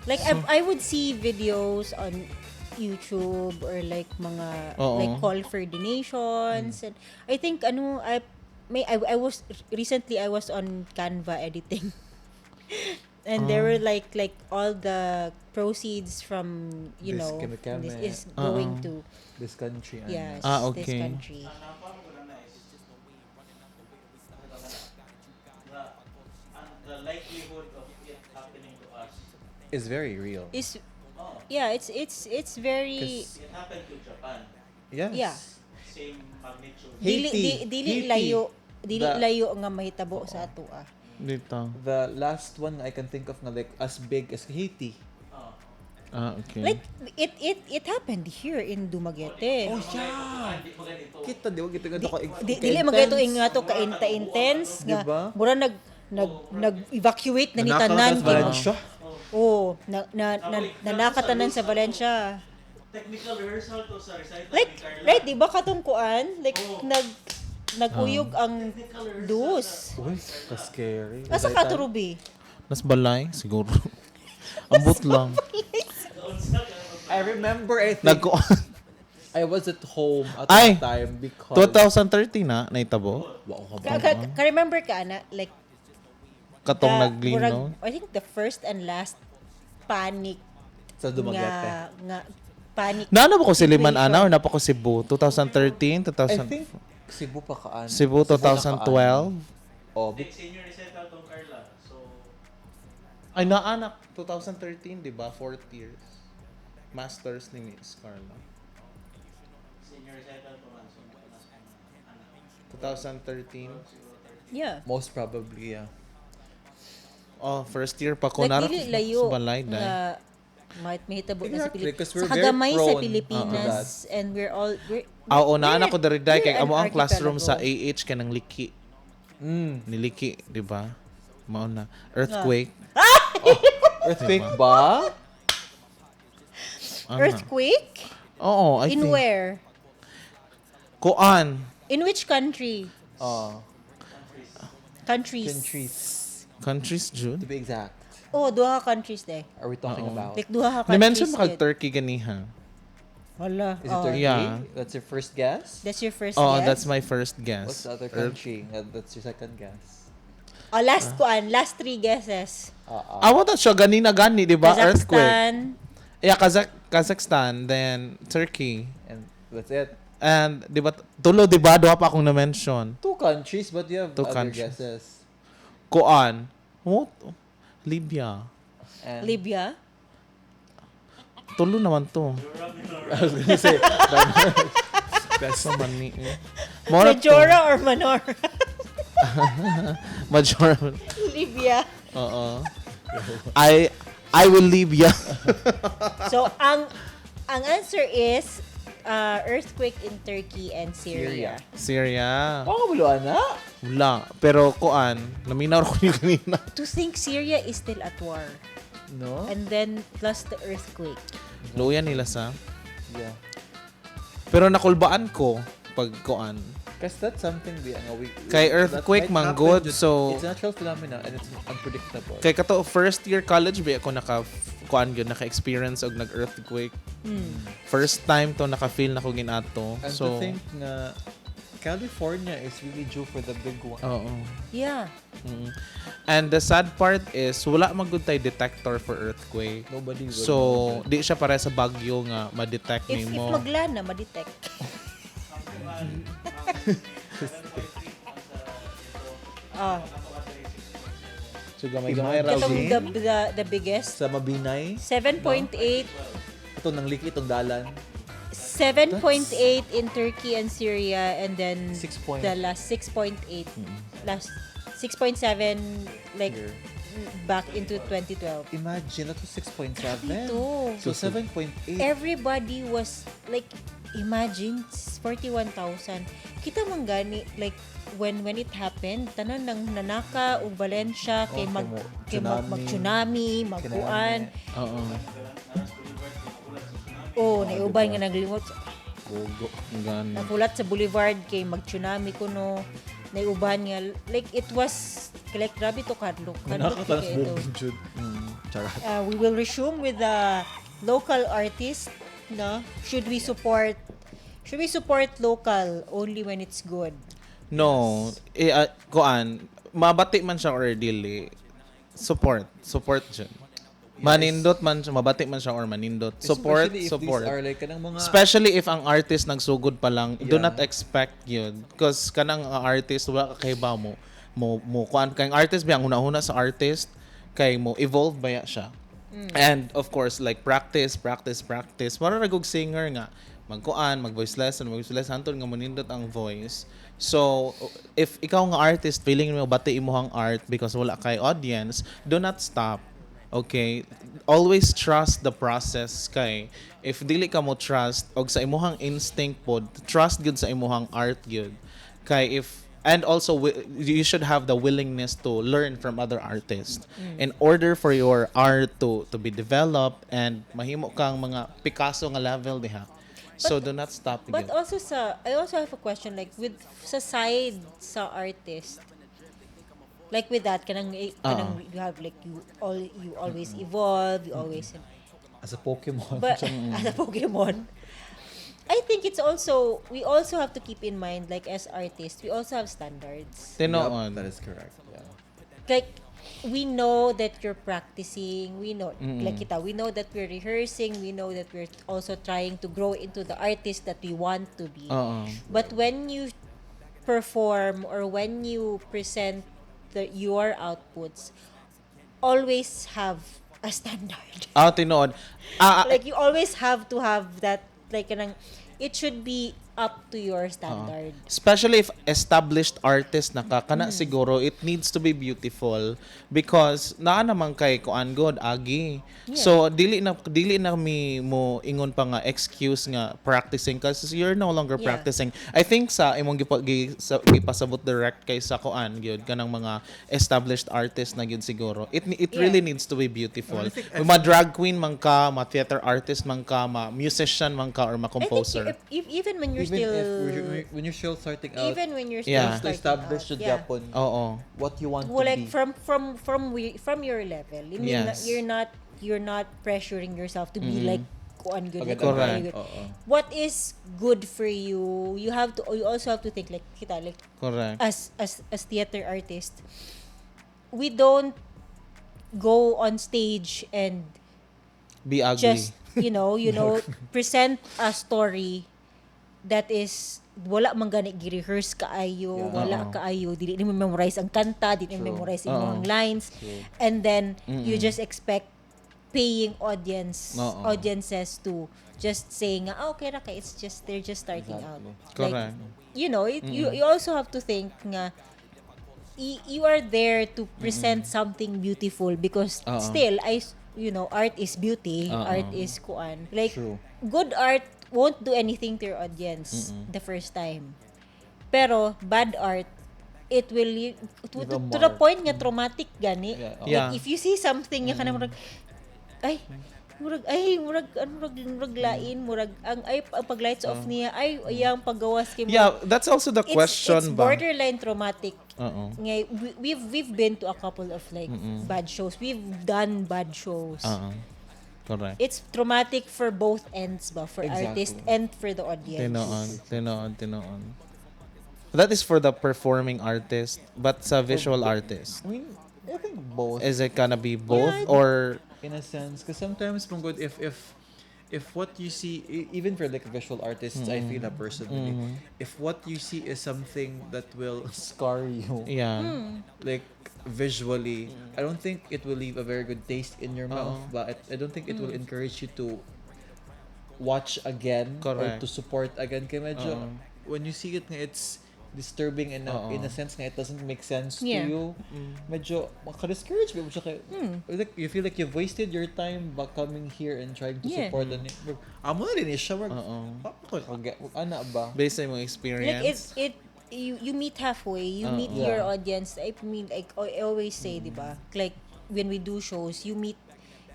Speaker 2: Like I would see videos on YouTube or like mga
Speaker 3: Oo.
Speaker 2: like call for donations and I think ano I may I was recently I was on Canva editing. And there were like all the proceeds from you
Speaker 4: This
Speaker 2: know
Speaker 4: keme-keme.
Speaker 2: this is going
Speaker 3: Oo.
Speaker 2: to
Speaker 4: This country. ano.
Speaker 2: yes
Speaker 3: Ah,
Speaker 2: this
Speaker 3: okay.
Speaker 2: country.
Speaker 5: Ang nakuha ko na is the likelihood of it happening to us.
Speaker 4: Is very real.
Speaker 2: Is
Speaker 5: Oh,
Speaker 2: yeah, it's very
Speaker 4: 'Cause-
Speaker 5: it happened to Japan.
Speaker 4: Yes.
Speaker 2: Yeah.
Speaker 5: Same magnitude.
Speaker 2: dili
Speaker 4: Haiti.
Speaker 2: di, dili
Speaker 4: Haiti.
Speaker 2: layo dili layo nga mahitabo sa ato ah.
Speaker 3: Dito.
Speaker 4: The last one I can think of nga like as big as Haiti.
Speaker 5: Oh.
Speaker 3: Ah, okay.
Speaker 2: Like it happened here in Dumaguete.
Speaker 4: Oh yeah.
Speaker 5: Hindi pa ganito.
Speaker 4: Kita di ba kita ganito ka
Speaker 2: Di, dili magato inga to ka intense nga
Speaker 4: Diba?
Speaker 2: mura nag nag evacuate na ni tanan
Speaker 4: sa
Speaker 2: kay mo.
Speaker 4: Valencia.
Speaker 2: Oh, na nanakatanan sa Valencia.
Speaker 5: Technical rehearsal to sa recital
Speaker 2: Like
Speaker 5: ni Carla.
Speaker 2: right di ba katong kuan? Like nag Nagkuyog ang dus.
Speaker 4: Uy, ka-scary.
Speaker 2: Asa ka to, Ruby?
Speaker 3: Nas balay siguro. Ambot lang.
Speaker 4: I remember, I think,
Speaker 3: Nagko
Speaker 4: I was at home at
Speaker 3: Ay!
Speaker 4: that time because
Speaker 3: 2013 na naitabo.
Speaker 4: Wow, ka
Speaker 2: Ka, ka remember ka, ana? Like,
Speaker 3: Katong naglino.
Speaker 2: I think the first and last panic
Speaker 4: Sa Dumaguete.
Speaker 2: nga panic
Speaker 3: Naano ba ko si Liman
Speaker 2: situation.
Speaker 3: ana or napa ko Cebu? 2013,
Speaker 4: I
Speaker 3: 2000
Speaker 4: think Cebu pa kaan.
Speaker 3: Cebu
Speaker 4: na kaan.
Speaker 3: 2012.
Speaker 4: Oh,
Speaker 5: Senior recital tong Carla. So,
Speaker 3: Ay naanak 2013, di ba? Fourth year. Masters ni Miss Carla.
Speaker 5: Senior recital to man. So, mas anak.
Speaker 3: 2013.
Speaker 2: Yeah.
Speaker 4: Most probably, yeah.
Speaker 3: Oh, first year pa ko
Speaker 2: Like,
Speaker 3: nara
Speaker 2: dili layo
Speaker 3: sa balay dai.
Speaker 2: nga mahitabo na sa
Speaker 4: Exactly,
Speaker 2: Pilipinas.
Speaker 4: 'cause we're
Speaker 2: Sa
Speaker 4: very
Speaker 2: kagamay sa
Speaker 4: prone to
Speaker 2: Pilipinas and we're
Speaker 3: Ah, oo, naa
Speaker 2: we're-
Speaker 3: na ko diri dai
Speaker 2: we're
Speaker 3: kay
Speaker 2: an
Speaker 3: amo ang classroom sa
Speaker 2: archipelago.
Speaker 3: AH kanang liki. Niliki, di ba? Mao na. Earthquake.
Speaker 4: Earthquake ba?
Speaker 3: Ana.
Speaker 2: Earthquake?
Speaker 3: Oo, I
Speaker 2: In
Speaker 3: think.
Speaker 2: where?
Speaker 3: Kuan.
Speaker 2: In which country?
Speaker 4: Oh,
Speaker 2: Countries.
Speaker 4: countries.
Speaker 3: Countries,
Speaker 4: To
Speaker 3: Jude.
Speaker 4: be exact.
Speaker 2: Oh, duha ka countries de.
Speaker 4: Are we talking about?
Speaker 2: Like duha ka countries.
Speaker 3: Ni-mention mo kag
Speaker 2: gid.
Speaker 3: Turkey ganiha.
Speaker 2: Wala.
Speaker 4: Is it
Speaker 2: Oh.
Speaker 4: Turkey?
Speaker 3: Yeah.
Speaker 4: That's your first guess?
Speaker 2: That's your first
Speaker 3: Oh,
Speaker 2: guess?
Speaker 3: that's my first guess.
Speaker 4: What's the other country? That's your second guess.
Speaker 2: Oh, last kuan, last three guesses.
Speaker 3: Ah, what siya ganina gani, di ba? Earthquake.
Speaker 2: Kazakhstan.
Speaker 3: Yeah, Kazakhstan, then Turkey.
Speaker 4: And that's it.
Speaker 3: And di ba tulo di ba duha pa akong na-mention.
Speaker 4: Two countries, but you have
Speaker 3: Two
Speaker 4: other
Speaker 3: countries.
Speaker 4: guesses.
Speaker 3: Kuan. What? Libya.
Speaker 4: And
Speaker 2: Libya.
Speaker 3: Tulo naman to.
Speaker 4: I was gonna say,
Speaker 3: Best naman ni. Mora to.
Speaker 2: Majora or Manora?
Speaker 3: Majora.
Speaker 2: Libya.
Speaker 3: Oo. I will Libya.
Speaker 2: So, ang answer is earthquake in Turkey and Syria.
Speaker 3: Syria.
Speaker 4: Oh, wala na.
Speaker 3: Wala. Pero kuan, naminaw ko ni kanina.
Speaker 2: To think Syria is still at war.
Speaker 4: No?
Speaker 2: And then, plus the earthquake.
Speaker 3: Luya nila sa.
Speaker 4: Yeah.
Speaker 3: Pero nakulbaan ko pag kuan.
Speaker 4: Because that's something we, ano,
Speaker 3: Kay
Speaker 4: that
Speaker 3: earthquake
Speaker 4: might
Speaker 3: man good,
Speaker 4: happen.
Speaker 3: so-
Speaker 4: It's a natural phenomena and it's unpredictable.
Speaker 3: Kay kato first year college ba ako naka kuan gyud naka-experience og nag-earthquake. First time to naka-feel na ko ginato.
Speaker 4: And
Speaker 3: So
Speaker 4: to think na California is really due for the big one.
Speaker 3: Oo.
Speaker 2: Yeah.
Speaker 3: And the sad part is wala man gud tay detector for earthquake.
Speaker 4: Nobody will
Speaker 3: So
Speaker 4: know.
Speaker 3: di siya pare sa Bagyo nga ma-detect
Speaker 2: If
Speaker 3: nimo.
Speaker 2: maglana, ma-detect. Ah,
Speaker 3: So gamay-gamay raw.
Speaker 2: katong
Speaker 3: gi.
Speaker 2: the biggest
Speaker 4: Sa Mabinay,
Speaker 2: 7.8
Speaker 4: ito nang liki itong dalan.
Speaker 2: 7.8 in Turkey and Syria and then
Speaker 4: Six point-
Speaker 2: the last 6.8, last 6.7, like
Speaker 4: Here.
Speaker 2: back into 2012.
Speaker 4: Imagine, that was 6.7.
Speaker 2: Ito.
Speaker 4: So 7.8.
Speaker 2: Everybody was like, imagine 41,000. Kita man gani, like when it happened, tanan nang Nanaka ug Valencia kay
Speaker 4: Oh,
Speaker 2: mag
Speaker 4: kay mo-
Speaker 2: kay mag,
Speaker 4: tsunami.
Speaker 2: mag tsunami, magkuan.
Speaker 3: Oo.
Speaker 2: Oh, naiubay nga naglimot.
Speaker 3: Gogo. Gani.
Speaker 2: Nakulat sa boulevard kay mag tsunami kuno. Naiuban nga, like it was like grabe to kadlok. Kadlok
Speaker 4: Nakakatalas
Speaker 2: kay ito.
Speaker 4: bugin, Jude. Charot.
Speaker 2: We will resume with the local artist, no? Should we support local only when it's good?
Speaker 3: No, eh, kuan, mabati man siya or dili. Support, support jud. Manindot man siya, mabati man siya or manindot. Support,
Speaker 4: Especially if
Speaker 3: support.
Speaker 4: these are like kanang mga
Speaker 3: Especially if ang artist nagsugod pa lang, do
Speaker 4: Yeah.
Speaker 3: not expect yun. Because kanang ang artist, wala ka kay ba mo kuan kay ang artist ba ang una-una sa artist kay mo evolve ba ya siya. And of course, like practice, practice, practice. Mara ra gug singer nga magkuan, mag voice lesson, mag voice lesson hantod nga monindot ang voice. So, if ikaw nga artist feeling mo bati imong art because wala kay audience, do not stop. Okay? Always trust the process kay if dili ka mo trust og sa imuhang instinct pod, trust gyud sa imuhang art gyud. Kay if and also you should have the willingness to learn from other artists in order for your art to be developed and mahimo kang mga Picasso nga level diha. So do not stop.
Speaker 2: But
Speaker 3: Gyud.
Speaker 2: Also sa, I also have a question, like with sa side sa artist. Like with that, kanang eh, kanang you have, like, you always evolve, you always
Speaker 4: As a Pokemon.
Speaker 2: But as a Pokemon. I think it's also we also have to keep in mind, like, as artists, we also have standards.
Speaker 3: Tinuod.
Speaker 4: Yup, that is correct. Yeah.
Speaker 2: Like, we know that you're practicing, we know, like kita, we know that we're rehearsing, we know that we're also trying to grow into the artist that we want to be.
Speaker 3: Oo.
Speaker 2: But when you perform or when you present your outputs, always have a standard.
Speaker 3: Ah, tinuod. Ah, ah,
Speaker 2: Like, you always have to have that, like, kanang it should be up to your standard.
Speaker 3: Especially if established artist na ka, kana siguro it needs to be beautiful because naa naman kay kuan god agi. So dili na mi mo ingon pa nga excuse nga practicing kasi you're no longer practicing. I think sa imong gipasabot direct kay sa kuan gyud, kanang mga established artist na gyud siguro. It really needs to be beautiful.
Speaker 4: I think-
Speaker 3: Ma drag queen man ka, ma theater artist man ka, ma musician man ka or ma
Speaker 2: I think
Speaker 3: composer.
Speaker 2: if even when you're
Speaker 4: Even
Speaker 2: still
Speaker 4: if when you're still starting out,
Speaker 2: even when you're still
Speaker 4: to
Speaker 2: starting
Speaker 4: establish
Speaker 2: out,
Speaker 4: the
Speaker 2: yeah.
Speaker 4: gyapon
Speaker 3: Oo.
Speaker 4: what you want
Speaker 2: Well,
Speaker 4: to
Speaker 2: like
Speaker 4: be.
Speaker 2: from your level. I mean, you're not pressuring yourself to be like kuan good, like,
Speaker 3: Correct.
Speaker 2: kuan good.
Speaker 4: Oo.
Speaker 2: What is good for you? You also have to think, like kita, like
Speaker 3: Correct.
Speaker 2: as theater artist, we don't go on stage and
Speaker 3: Be ugly.
Speaker 2: just present a story that is wala man gani gi-rehearse kaayo, wala
Speaker 3: Oo.
Speaker 2: kaayo, dili nimo memorize ang kanta, dili nimo
Speaker 4: True.
Speaker 2: memorize
Speaker 3: Oo.
Speaker 2: imong lines, and then you just expect paying audience
Speaker 3: Oo.
Speaker 2: Audiences to just say nga, "Ah, okay ra kay it's just they're just starting out." Like,
Speaker 3: Correct.
Speaker 2: you also have to think nga you are there to present something beautiful because
Speaker 3: Oo.
Speaker 2: still I s- you know art is beauty,
Speaker 3: Oo.
Speaker 2: Art is kuan, like,
Speaker 4: True.
Speaker 2: good art won't do anything to your audience the first time, pero bad art, it will
Speaker 4: Leave a
Speaker 2: to the
Speaker 4: mark.
Speaker 2: Point nga traumatic gani.
Speaker 4: Yeah, oo.
Speaker 2: Like, if you see something nga kanang murag ay, murag ay, murag ano, murag lain, murag ang ay, ang pag lights off niya ay, iyang paggawas kay
Speaker 3: Yeah, that's also the question
Speaker 2: it's
Speaker 3: ba?
Speaker 2: Borderline traumatic
Speaker 3: Oo.
Speaker 2: nga we've been to a couple of, like, bad shows. We've done bad shows.
Speaker 3: Oo. Correct.
Speaker 2: It's traumatic for both ends ba, for artist and for the audience.
Speaker 3: Tinuod, tinuod, tinuod. That is for the performing artist, but sa visual artist,
Speaker 4: I mean, I think both.
Speaker 3: Is it gonna be both
Speaker 2: Yeah,
Speaker 3: or
Speaker 4: In a sense, because sometimes man gud, if what you see, even for, like, visual artists, I feel that personally, if what you see is something that will scar you, like, visually, I don't think it will leave a very good taste in your mouth, but I don't think it will encourage you to watch again or
Speaker 3: Correct.
Speaker 4: to support again, kay medyo
Speaker 3: Oo.
Speaker 4: When you see it nga it's disturbing
Speaker 3: Oo.
Speaker 4: in a sense nga it doesn't make sense to you, medyo maka-discourage ba siya kay like, you feel like you've wasted your time by coming here and trying to support, and amo na rin siya,
Speaker 3: Oo.
Speaker 4: pa ko kag ana ba.
Speaker 3: Based sa imong experience?
Speaker 2: Like, it you meet halfway, you
Speaker 3: Oo.
Speaker 2: Meet your audience. I mean, like, I always say, di ba, like, when we do shows, you meet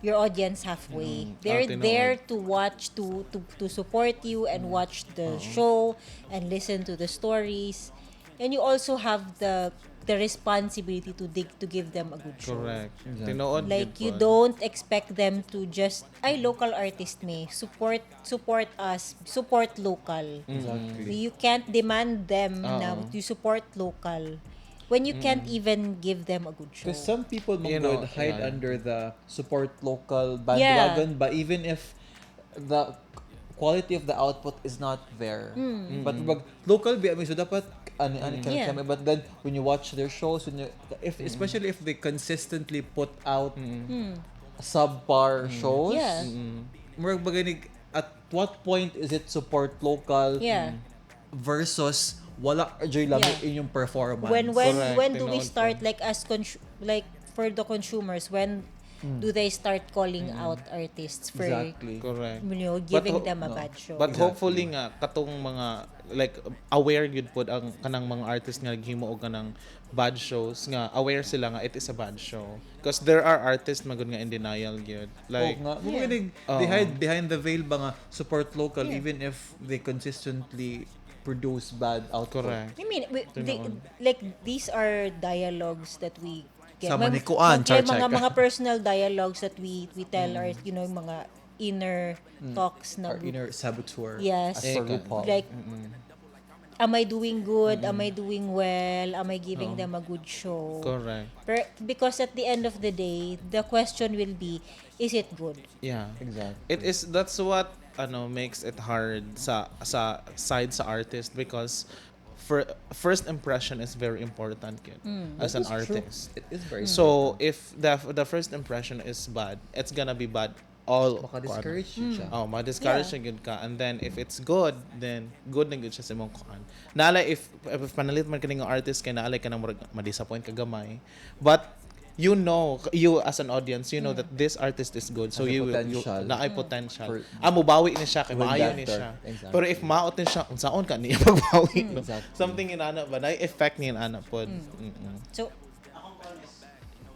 Speaker 2: your audience halfway. They're
Speaker 3: Ah, tinuod.
Speaker 2: There to watch, to support you and watch the show and listen to the stories, and you also have the responsibility to give them a good show.
Speaker 3: Correct.
Speaker 4: Exactly.
Speaker 3: Tinuod
Speaker 2: Like,
Speaker 3: gyud
Speaker 2: you
Speaker 3: po.
Speaker 2: don't expect them to just, "Ay, local artist, may support us, support local." You can't demand them na
Speaker 3: Oo.
Speaker 2: you support local when you can't even give them a good show.
Speaker 4: Because some people
Speaker 3: You
Speaker 4: man
Speaker 3: know,
Speaker 4: would hide under the support local bandwagon, but even if the quality of the output is not there. But pag local ba, I mean, so dapat ani ani kami kami. But then when you watch their shows, when you if especially if they consistently put out subpar shows, murag ba ganig, at what point is it support local versus wala joy lami inyong performance?
Speaker 2: When
Speaker 3: Correct,
Speaker 2: when do we
Speaker 3: tinuod po.
Speaker 2: start, like, as like, for the consumers, when do they start calling out artists for
Speaker 3: Correct.
Speaker 2: giving them a
Speaker 4: no.
Speaker 2: bad show.
Speaker 3: But hopefully nga katong mga like aware gyud pod ang kanang mga artist nga naghimo og kanang bad shows nga aware sila nga it is a bad show. Because there are artists magud nga in denial gyud. Like
Speaker 4: oh, nga. Yeah. They hide behind the veil ba nga support local even if they consistently produce bad output.
Speaker 3: Correct.
Speaker 2: I mean, like these are dialogues that we get.
Speaker 4: Sama ni Kuan, char,
Speaker 2: mga
Speaker 4: char.
Speaker 2: mga personal dialogues that we tell our mga inner talks na
Speaker 4: Our inner saboteur.
Speaker 2: Yes.
Speaker 4: As for
Speaker 3: Eka.
Speaker 4: RuPaul.
Speaker 2: Like, am I doing good? Am I doing well? Am I giving them a good show?
Speaker 3: Correct.
Speaker 2: Because at the end of the day, the question will be, is it good?
Speaker 3: Yeah.
Speaker 4: Exactly.
Speaker 3: It is that's what ano makes it hard sa side sa artist because for first impression is very important gyud as
Speaker 4: That
Speaker 3: an
Speaker 4: is true.
Speaker 3: artist.
Speaker 4: It is very
Speaker 3: So if the first impression is bad, it's gonna be bad all
Speaker 4: Maka-discourage yun siya.
Speaker 3: Oh, ma-discourage na gyud ka. And then if it's good, then good na gyud siya sa imong kuan. Naalay if panalit man kini nga artist kay naalay ka nang murag ma-disappoint ka gamay. But you as an audience, you know that this artist is good. So
Speaker 4: Has a
Speaker 3: you will you
Speaker 4: potential.
Speaker 3: naay potential.
Speaker 4: For
Speaker 3: Mubawi ni siya kay
Speaker 4: With
Speaker 3: maayo ni
Speaker 4: better.
Speaker 3: siya.
Speaker 4: Exactly.
Speaker 3: Pero if maot ni siya, unsaon ka niya pagbawi, no?
Speaker 4: Exactly.
Speaker 3: Something inana ba na effect ni ana pod.
Speaker 2: So,
Speaker 5: Akong kuan is,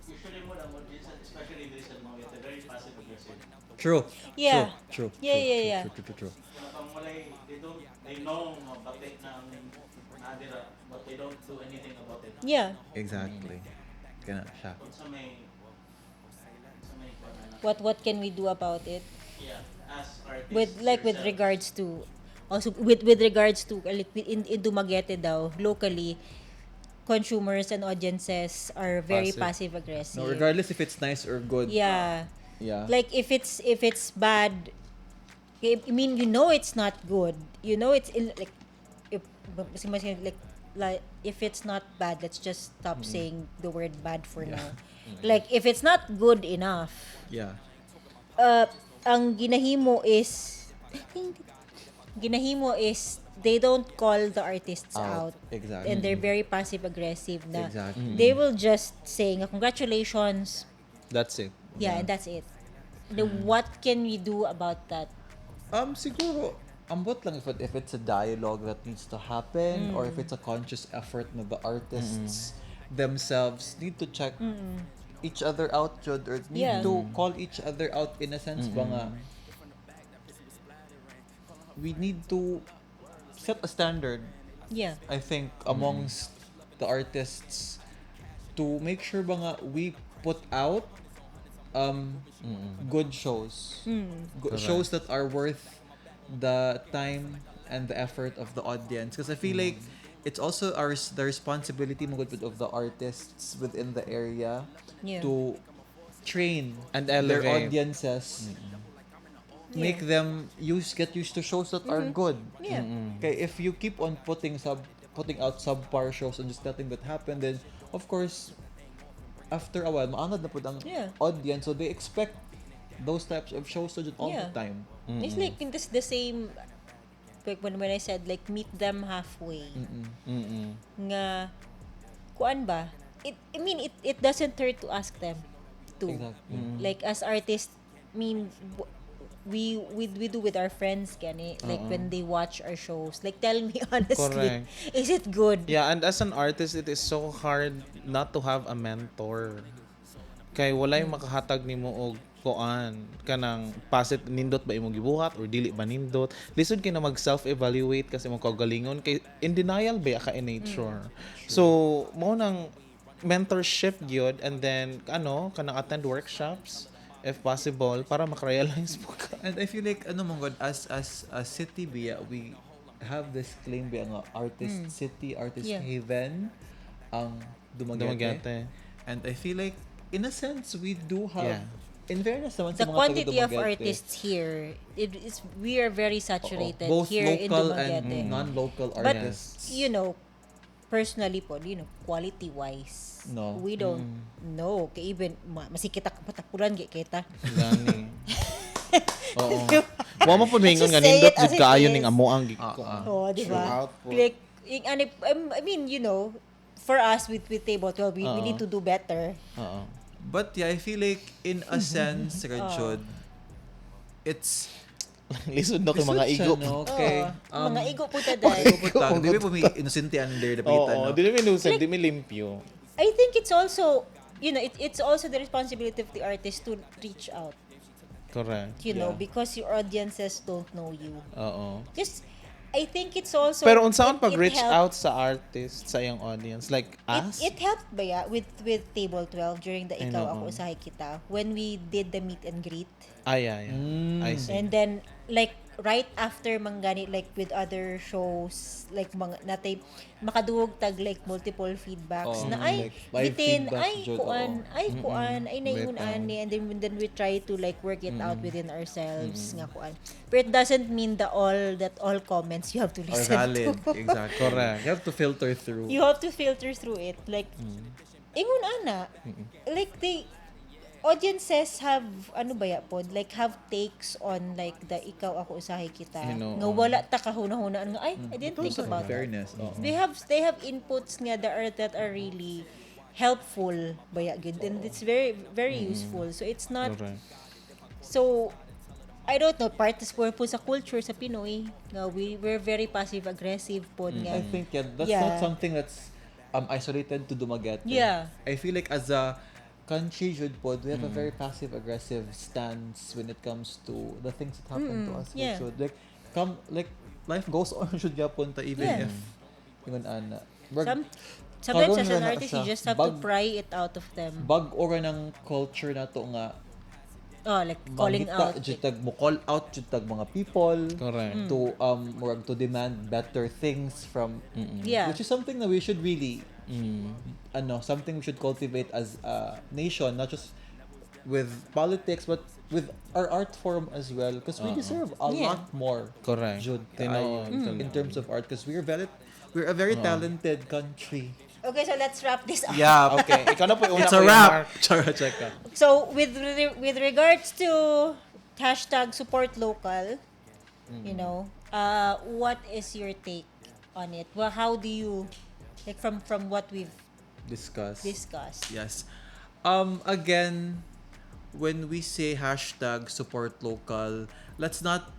Speaker 5: usually mo lang, especially this and mga they're very passive aggressive.
Speaker 4: True. True. True. True, True.
Speaker 5: Kanang walay, they don't, they know nga bati na ang nadira, but they don't do anything about it.
Speaker 4: Exactly. Kana siya.
Speaker 5: Unsa may kuan na
Speaker 2: What can we do about it?
Speaker 5: Yeah, as artists
Speaker 2: With like with
Speaker 5: yourselves.
Speaker 2: Regards to also with regards to like in Dumaguete daw locally, consumers and audiences are very
Speaker 3: Passive.
Speaker 2: passive aggressive.
Speaker 4: No, regardless if it's nice or good.
Speaker 2: Like if it's bad, I mean, you know it's not good. You know it's like if like if it's not bad, let's just stop saying the word "bad" for now. Like if it's not good enough, ang ginahimo is they don't call the artists
Speaker 4: Out.
Speaker 2: out. And they're very passive aggressive na they will just say nga, "Congratulations."
Speaker 3: That's it.
Speaker 2: Yeah, and that's it. What can we do about that?
Speaker 4: Siguro, ambot lang if it's a dialogue that needs to happen or if it's a conscious effort na the artists themselves need to check each other out jud, or need to call each other out in a sense ba nga we need to set a standard, I think, amongst the artists to make sure ba nga we put out good shows. Shows that are worth the time and the effort of the audience because I feel like it's also our the responsibility mo gud of the artists within the area to train
Speaker 3: And
Speaker 4: their
Speaker 3: elevate.
Speaker 4: audiences, make them use get used to shows that are good. Okay, if you keep on putting out subpar shows and just letting that happen, then of course after a while maanad na pud ang audience, so they expect those types of shows to all the time.
Speaker 2: It's like in this the same like when I said like meet them halfway. Nga kuan ba? It I mean, it doesn't hurt to ask them to. Like as artists, I mean, we do with our friends gani like when they watch our shows, like, "Tell me honestly,
Speaker 3: Correct.
Speaker 2: is it good?"
Speaker 3: Yeah, and as an artist, it is so hard not to have a mentor. Kay walay makahatag nimo og kuan kanang pasit nindot ba imong gibuhat or dili ba nindot. Lisod kay na mag self-evaluate kasi imong kaugalingon kay in denial ba ka in nature. So mo nang mentorship gyud and then ano kanang attend workshops if possible para makarealize mo ka.
Speaker 4: And I feel like ano man gud, as a city biya, we have this claim biya nga artist city, artist haven ang Dumaguete.
Speaker 3: Dumaguete.
Speaker 4: And I feel like in a sense we do have, in fairness naman sa
Speaker 2: The
Speaker 4: mga
Speaker 2: quantity of
Speaker 4: taga Dumaguete,
Speaker 2: artists here, it is we are very
Speaker 4: oo,
Speaker 2: saturated
Speaker 4: both
Speaker 2: here in
Speaker 4: local
Speaker 2: Dumaguete.
Speaker 4: and non-local
Speaker 2: But
Speaker 4: artists.
Speaker 2: Personally po, quality wise,
Speaker 4: No.
Speaker 2: we don't know. Kay even masih kita patapulan kay kita.
Speaker 3: Gani. Oo. Wa mo pud mingon nga
Speaker 2: Just say
Speaker 3: nindot
Speaker 2: it as
Speaker 3: jud
Speaker 2: it
Speaker 3: kaayo
Speaker 2: is.
Speaker 3: ning amo ang
Speaker 2: Oh, di ba?
Speaker 3: Output.
Speaker 2: Like, yung, ano, I mean, for us with Table 12, we
Speaker 3: Oo.
Speaker 2: need to do better.
Speaker 3: Oo.
Speaker 4: But yeah, I feel like in a sense, ra jud, it's
Speaker 3: Lisod no kay mga
Speaker 4: lisod siya,
Speaker 3: igo.
Speaker 4: no? Okay.
Speaker 2: Oo. Mga igo po ta dai.
Speaker 4: Igo po ta. Di ba po may inosente under the
Speaker 3: Oo,
Speaker 4: no?
Speaker 3: dili mi innocent, di mi limpyo.
Speaker 2: I think it's also, it's also the responsibility of the artist to reach out,
Speaker 3: Correct.
Speaker 2: because your audiences don't know you.
Speaker 3: Oo.
Speaker 2: Just, I think it's also
Speaker 3: Pero unsaon pag
Speaker 2: it
Speaker 3: reach
Speaker 2: helped-
Speaker 3: out sa artist sa iyang audience, like us?
Speaker 2: It helped ba ya with Table 12 during the
Speaker 3: Ay,
Speaker 2: Ikaw
Speaker 3: oo.
Speaker 2: Ako Usahay Kita when we did the meet and greet.
Speaker 3: Ah, yeah. I see.
Speaker 2: And then, like, right after manggani, like with other shows, like mga natay makaduog tag like multiple feedbacks
Speaker 4: Oo,
Speaker 2: na ay
Speaker 4: like live
Speaker 2: bitin,
Speaker 4: feedback
Speaker 2: ay
Speaker 4: jud,
Speaker 2: kuan,
Speaker 4: oo.
Speaker 2: ay kuan, ay naingon
Speaker 3: Bitaw.
Speaker 2: ani, and then we try to like work it out within ourselves nga kuan. But it doesn't mean the all that all comments you have to
Speaker 4: Are
Speaker 2: listen
Speaker 4: valid.
Speaker 2: to.
Speaker 4: Exactly.
Speaker 3: Correct.
Speaker 4: You have to filter through.
Speaker 2: You have to filter through it. Like, ingon ana, like they, audiences have, ano ba ya pod, like have takes on like the Ikaw Ako Usahay Kita.
Speaker 3: Hinoo.
Speaker 2: Nga wala ta kahuna-hunaan nga, ay, I didn't think
Speaker 4: In
Speaker 2: about that.
Speaker 4: fairness. Oo.
Speaker 2: They have inputs nga that are really helpful baya gud, and it's very very useful. So it's not
Speaker 3: Correct.
Speaker 2: So I don't know, part is po sa culture sa Pinoy nga we're very passive aggressive pod nga.
Speaker 4: I think, yeah, that's not something that's isolated to Dumaguete. I feel like as a country jud pod, we have a very passive aggressive stance when it comes to the things that happen to us. Jud. Like come like life goes on jud gyapon ta even if ingon ana. Murag
Speaker 2: Sometimes
Speaker 4: karon
Speaker 2: as an
Speaker 4: ra na
Speaker 2: artist, you
Speaker 4: siya.
Speaker 2: just have to pry it out of them.
Speaker 4: Bag-o ra ng culture nato nga
Speaker 2: Oh, like calling
Speaker 4: mangita
Speaker 2: out.
Speaker 4: jud tag mo call out jud tag mga people
Speaker 3: Correct.
Speaker 4: to murag to demand better things from which is something that we should really ano, something we should cultivate as a nation, not just with politics but with our art form as well, because we deserve a lot more
Speaker 3: Correct.
Speaker 4: jud
Speaker 3: Tinuod,
Speaker 4: kaayo in
Speaker 3: tinuod.
Speaker 4: terms of art, because we're a very talented country.
Speaker 2: Okay, so let's wrap this up.
Speaker 4: Yeah.
Speaker 3: Okay, ikaw na po yung una
Speaker 4: It's a
Speaker 3: ko yung
Speaker 4: wrap.
Speaker 3: Mark.
Speaker 4: Chara cheka.
Speaker 2: So with regards to #SupportLocal, what is your take on it? Well, how do you like from what we've
Speaker 4: Discuss.
Speaker 2: discussed?
Speaker 4: Yes. Again, when we say #SupportLocal, let's not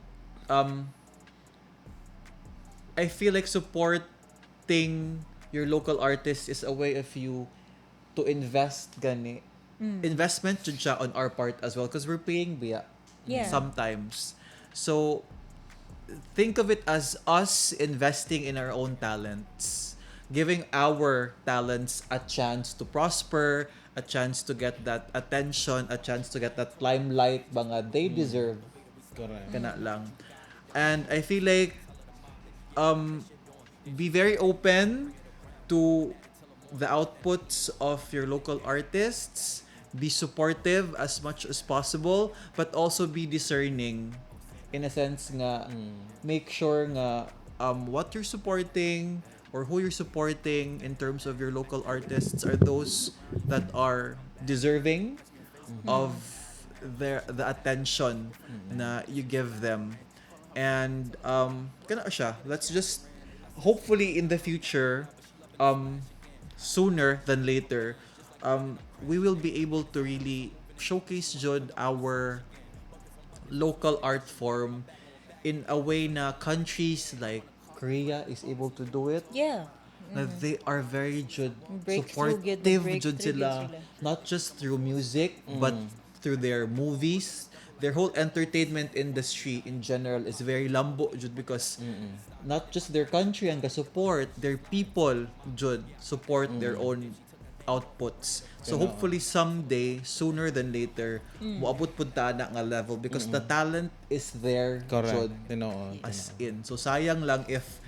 Speaker 4: I feel like supporting your local artist is a way of you to invest gani. Investment jud siya on our part as well because we're paying biya sometimes. So think of it as us investing in our own talents, giving our talents a chance to prosper, a chance to get that attention, a chance to get that limelight mga they deserve.
Speaker 3: Correct.
Speaker 4: Kana lang. And I feel like be very open to the outputs of your local artists. Be supportive as much as possible, but also be discerning in a sense nga make sure nga what you're supporting or who you're supporting in terms of your local artists are those that are deserving of the attention na you give them. And kana siya, let's just hopefully in the future, sooner than later, we will be able to really showcase jud our local art form in a way na countries like Korea is able to do it, na they are very jud
Speaker 2: Breakthrough gyud,
Speaker 4: supportive
Speaker 2: breakthrough
Speaker 4: jud
Speaker 2: gyud
Speaker 4: sila,
Speaker 2: sila.
Speaker 4: not just through music but through their movies. Their whole entertainment industry in general is very lambo jud because not just their country ang ga-support, their people jud support their own outputs. So hopefully someday, sooner than later, moabot pud ta na nga level because the talent is there
Speaker 3: Correct.
Speaker 4: jud,
Speaker 3: Tinuod.
Speaker 4: as in. So sayang lang if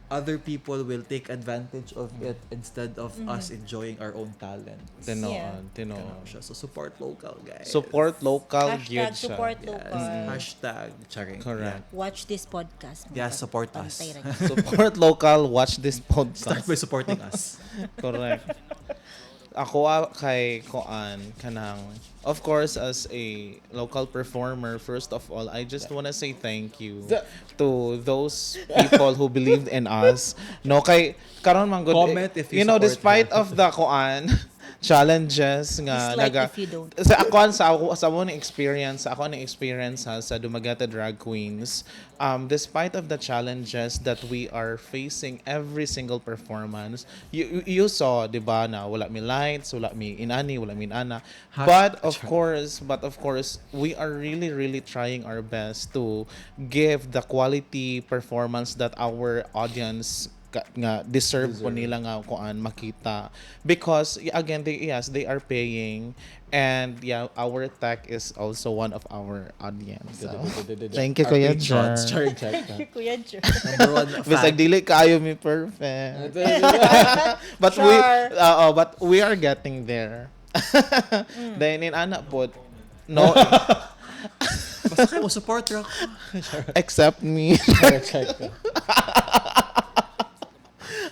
Speaker 4: other people will take advantage of it instead of us enjoying our own talent.
Speaker 3: Tinuod.
Speaker 2: Yeah.
Speaker 3: Tinuod.
Speaker 4: Kana siya. So support local, guys.
Speaker 3: Support local
Speaker 2: Hashtag
Speaker 3: gyud siya.
Speaker 2: support
Speaker 4: Yes.
Speaker 2: local.
Speaker 4: Hashtag charing.
Speaker 3: Correct.
Speaker 2: Watch this podcast.
Speaker 4: Yeah, support us.
Speaker 2: Pantay ra gyud.
Speaker 3: Support local, watch this podcast.
Speaker 4: Start by supporting us.
Speaker 3: Correct. Ako ah, kay kuan kanang, of course, as a local performer, first of all, I just wanna say thank you to those people who believed in us, no, kay karon man gud
Speaker 4: Comment if you
Speaker 3: you know
Speaker 4: support
Speaker 3: despite
Speaker 4: her.
Speaker 3: of the kuan challenges nga
Speaker 2: Dislike if you don't.
Speaker 3: Sa ako ni experience ha, sa Dumaguete Drag Queens, despite of the challenges that we are facing every single performance, you saw, di ba, na wala mi lights, wala mi inani, wala mi inana, but of course we are really, really trying our best to give the quality performance that our audience nga deserve po nila nga kuan makita, because again, they yes, they are paying, and yeah, our tech is also one of our audience, so thank you,
Speaker 4: Our
Speaker 3: Kuya
Speaker 4: patrons.
Speaker 3: Jer.
Speaker 4: Char, char, char.
Speaker 2: Kuya Jer.
Speaker 4: Number one
Speaker 3: Bisag
Speaker 4: fan.
Speaker 3: dili kaayo mi perfect, but we
Speaker 2: Sure.
Speaker 3: oo, but we are getting there. Then in ana po, no.
Speaker 4: Basta kayo mo supporter ako.
Speaker 3: Except me.
Speaker 4: Char, char.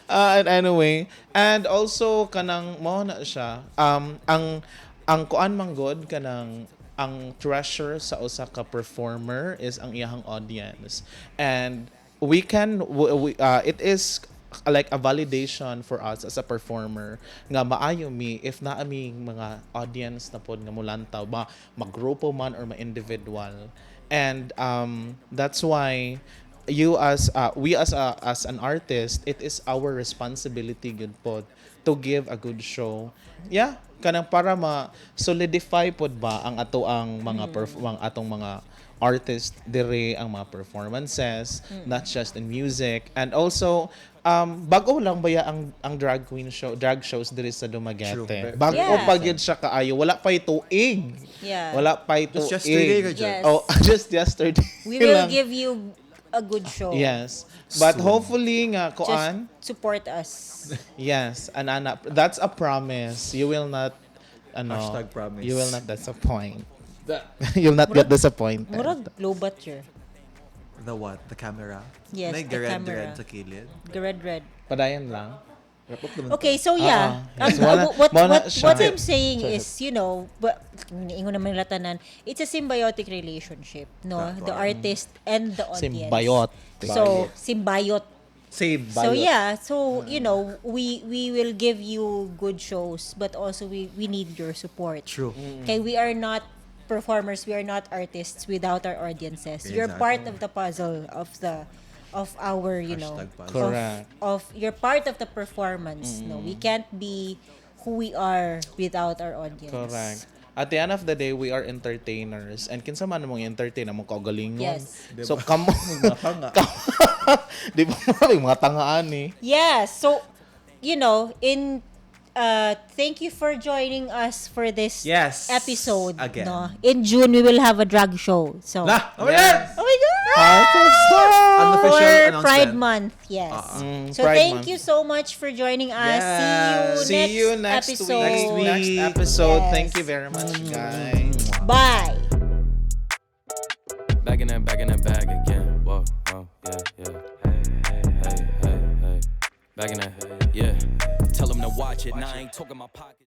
Speaker 3: And anyway, and also kanang mo na siya. Ang kuan man god, kanang ang treasure sa usa ka performer is ang iyahang audience. And we can w- we, it is like a validation for us as a performer nga maayo mi if naa mi mga audience na pod nga mulantaw ba, magrupo man or ma-individual, and that's why you as we as a, as an artist, it is our responsibility gud pod to give a good show, yeah, kanang para ma solidify pod ba ang ato ang mga ang atong mga artist dire, ang mga performances, not just in music. And also bago lang baya ang drag queen show, drag shows dire sa Dumaguete.
Speaker 4: True.
Speaker 3: Bago pa gyud siya kaayo, wala pa tuig. Wala pa
Speaker 4: Just yesterday,
Speaker 3: tuig.
Speaker 4: ka dyan.
Speaker 2: Yes.
Speaker 3: Oh, just yesterday
Speaker 2: We will
Speaker 3: lang.
Speaker 2: give you a good show.
Speaker 3: Yes. But
Speaker 4: Soon.
Speaker 3: hopefully nga kuan,
Speaker 2: Just support us.
Speaker 3: Yes, anana, that's a promise. You will not ano,
Speaker 4: #promise.
Speaker 3: You will not disappoint. You'll not get disappointed.
Speaker 2: Murag lobat your.
Speaker 4: The what? The camera?
Speaker 2: Yes,
Speaker 4: May
Speaker 2: the
Speaker 4: red
Speaker 2: camera.
Speaker 4: red sa kilid.
Speaker 2: Red red.
Speaker 3: Padayon lang.
Speaker 4: Wrap up naman.
Speaker 2: Okay, so yeah.
Speaker 3: Ah, yes, wala- wala siya.
Speaker 2: What I'm saying is, but ingon naman nila tanan, it's a symbiotic relationship, no?
Speaker 4: That
Speaker 2: The
Speaker 4: one.
Speaker 2: artist and the audience.
Speaker 3: Symbiotic.
Speaker 2: So, symbiote.
Speaker 4: Same.
Speaker 2: So yeah, so we will give you good shows, but also we need your support.
Speaker 4: True.
Speaker 2: Okay, we are not performers, we are not artists without our audiences. You're part of the puzzle of our,
Speaker 4: #puzzle.
Speaker 3: Correct.
Speaker 2: of you're part of the performance. No, we can't be who we are without our audience.
Speaker 3: Correct. At the end of the day, we are entertainers. And kinsa man mong entertain among kaugalingon.
Speaker 2: Yes.
Speaker 3: So kamo
Speaker 4: Mga tanga.
Speaker 3: di ba, maraming mga tangaan eh.
Speaker 2: Yeah, so in thank you for joining us for this episode.
Speaker 4: Again.
Speaker 2: No? In June we will have a drag show. So
Speaker 4: Lah! Oh my God!
Speaker 2: Oh my God!
Speaker 3: Heart of Stone!
Speaker 4: Unofficial
Speaker 2: For
Speaker 4: announcement.
Speaker 2: Pride Month, yes. So
Speaker 3: Pride
Speaker 2: thank
Speaker 3: Month.
Speaker 2: you so much for joining us.
Speaker 4: Yes.
Speaker 2: See you
Speaker 3: See
Speaker 2: next
Speaker 3: you next
Speaker 2: episode.
Speaker 3: week.
Speaker 4: Next week.
Speaker 3: Next episode.
Speaker 2: Yes.
Speaker 3: Thank you very much, guys.
Speaker 2: Bye.
Speaker 1: Back in that bag again. Whoa, yeah. Hey, hey, hey, hey, hey. Back in that, yeah. Tell 'em to watch it. Now I ain't talking my pocket.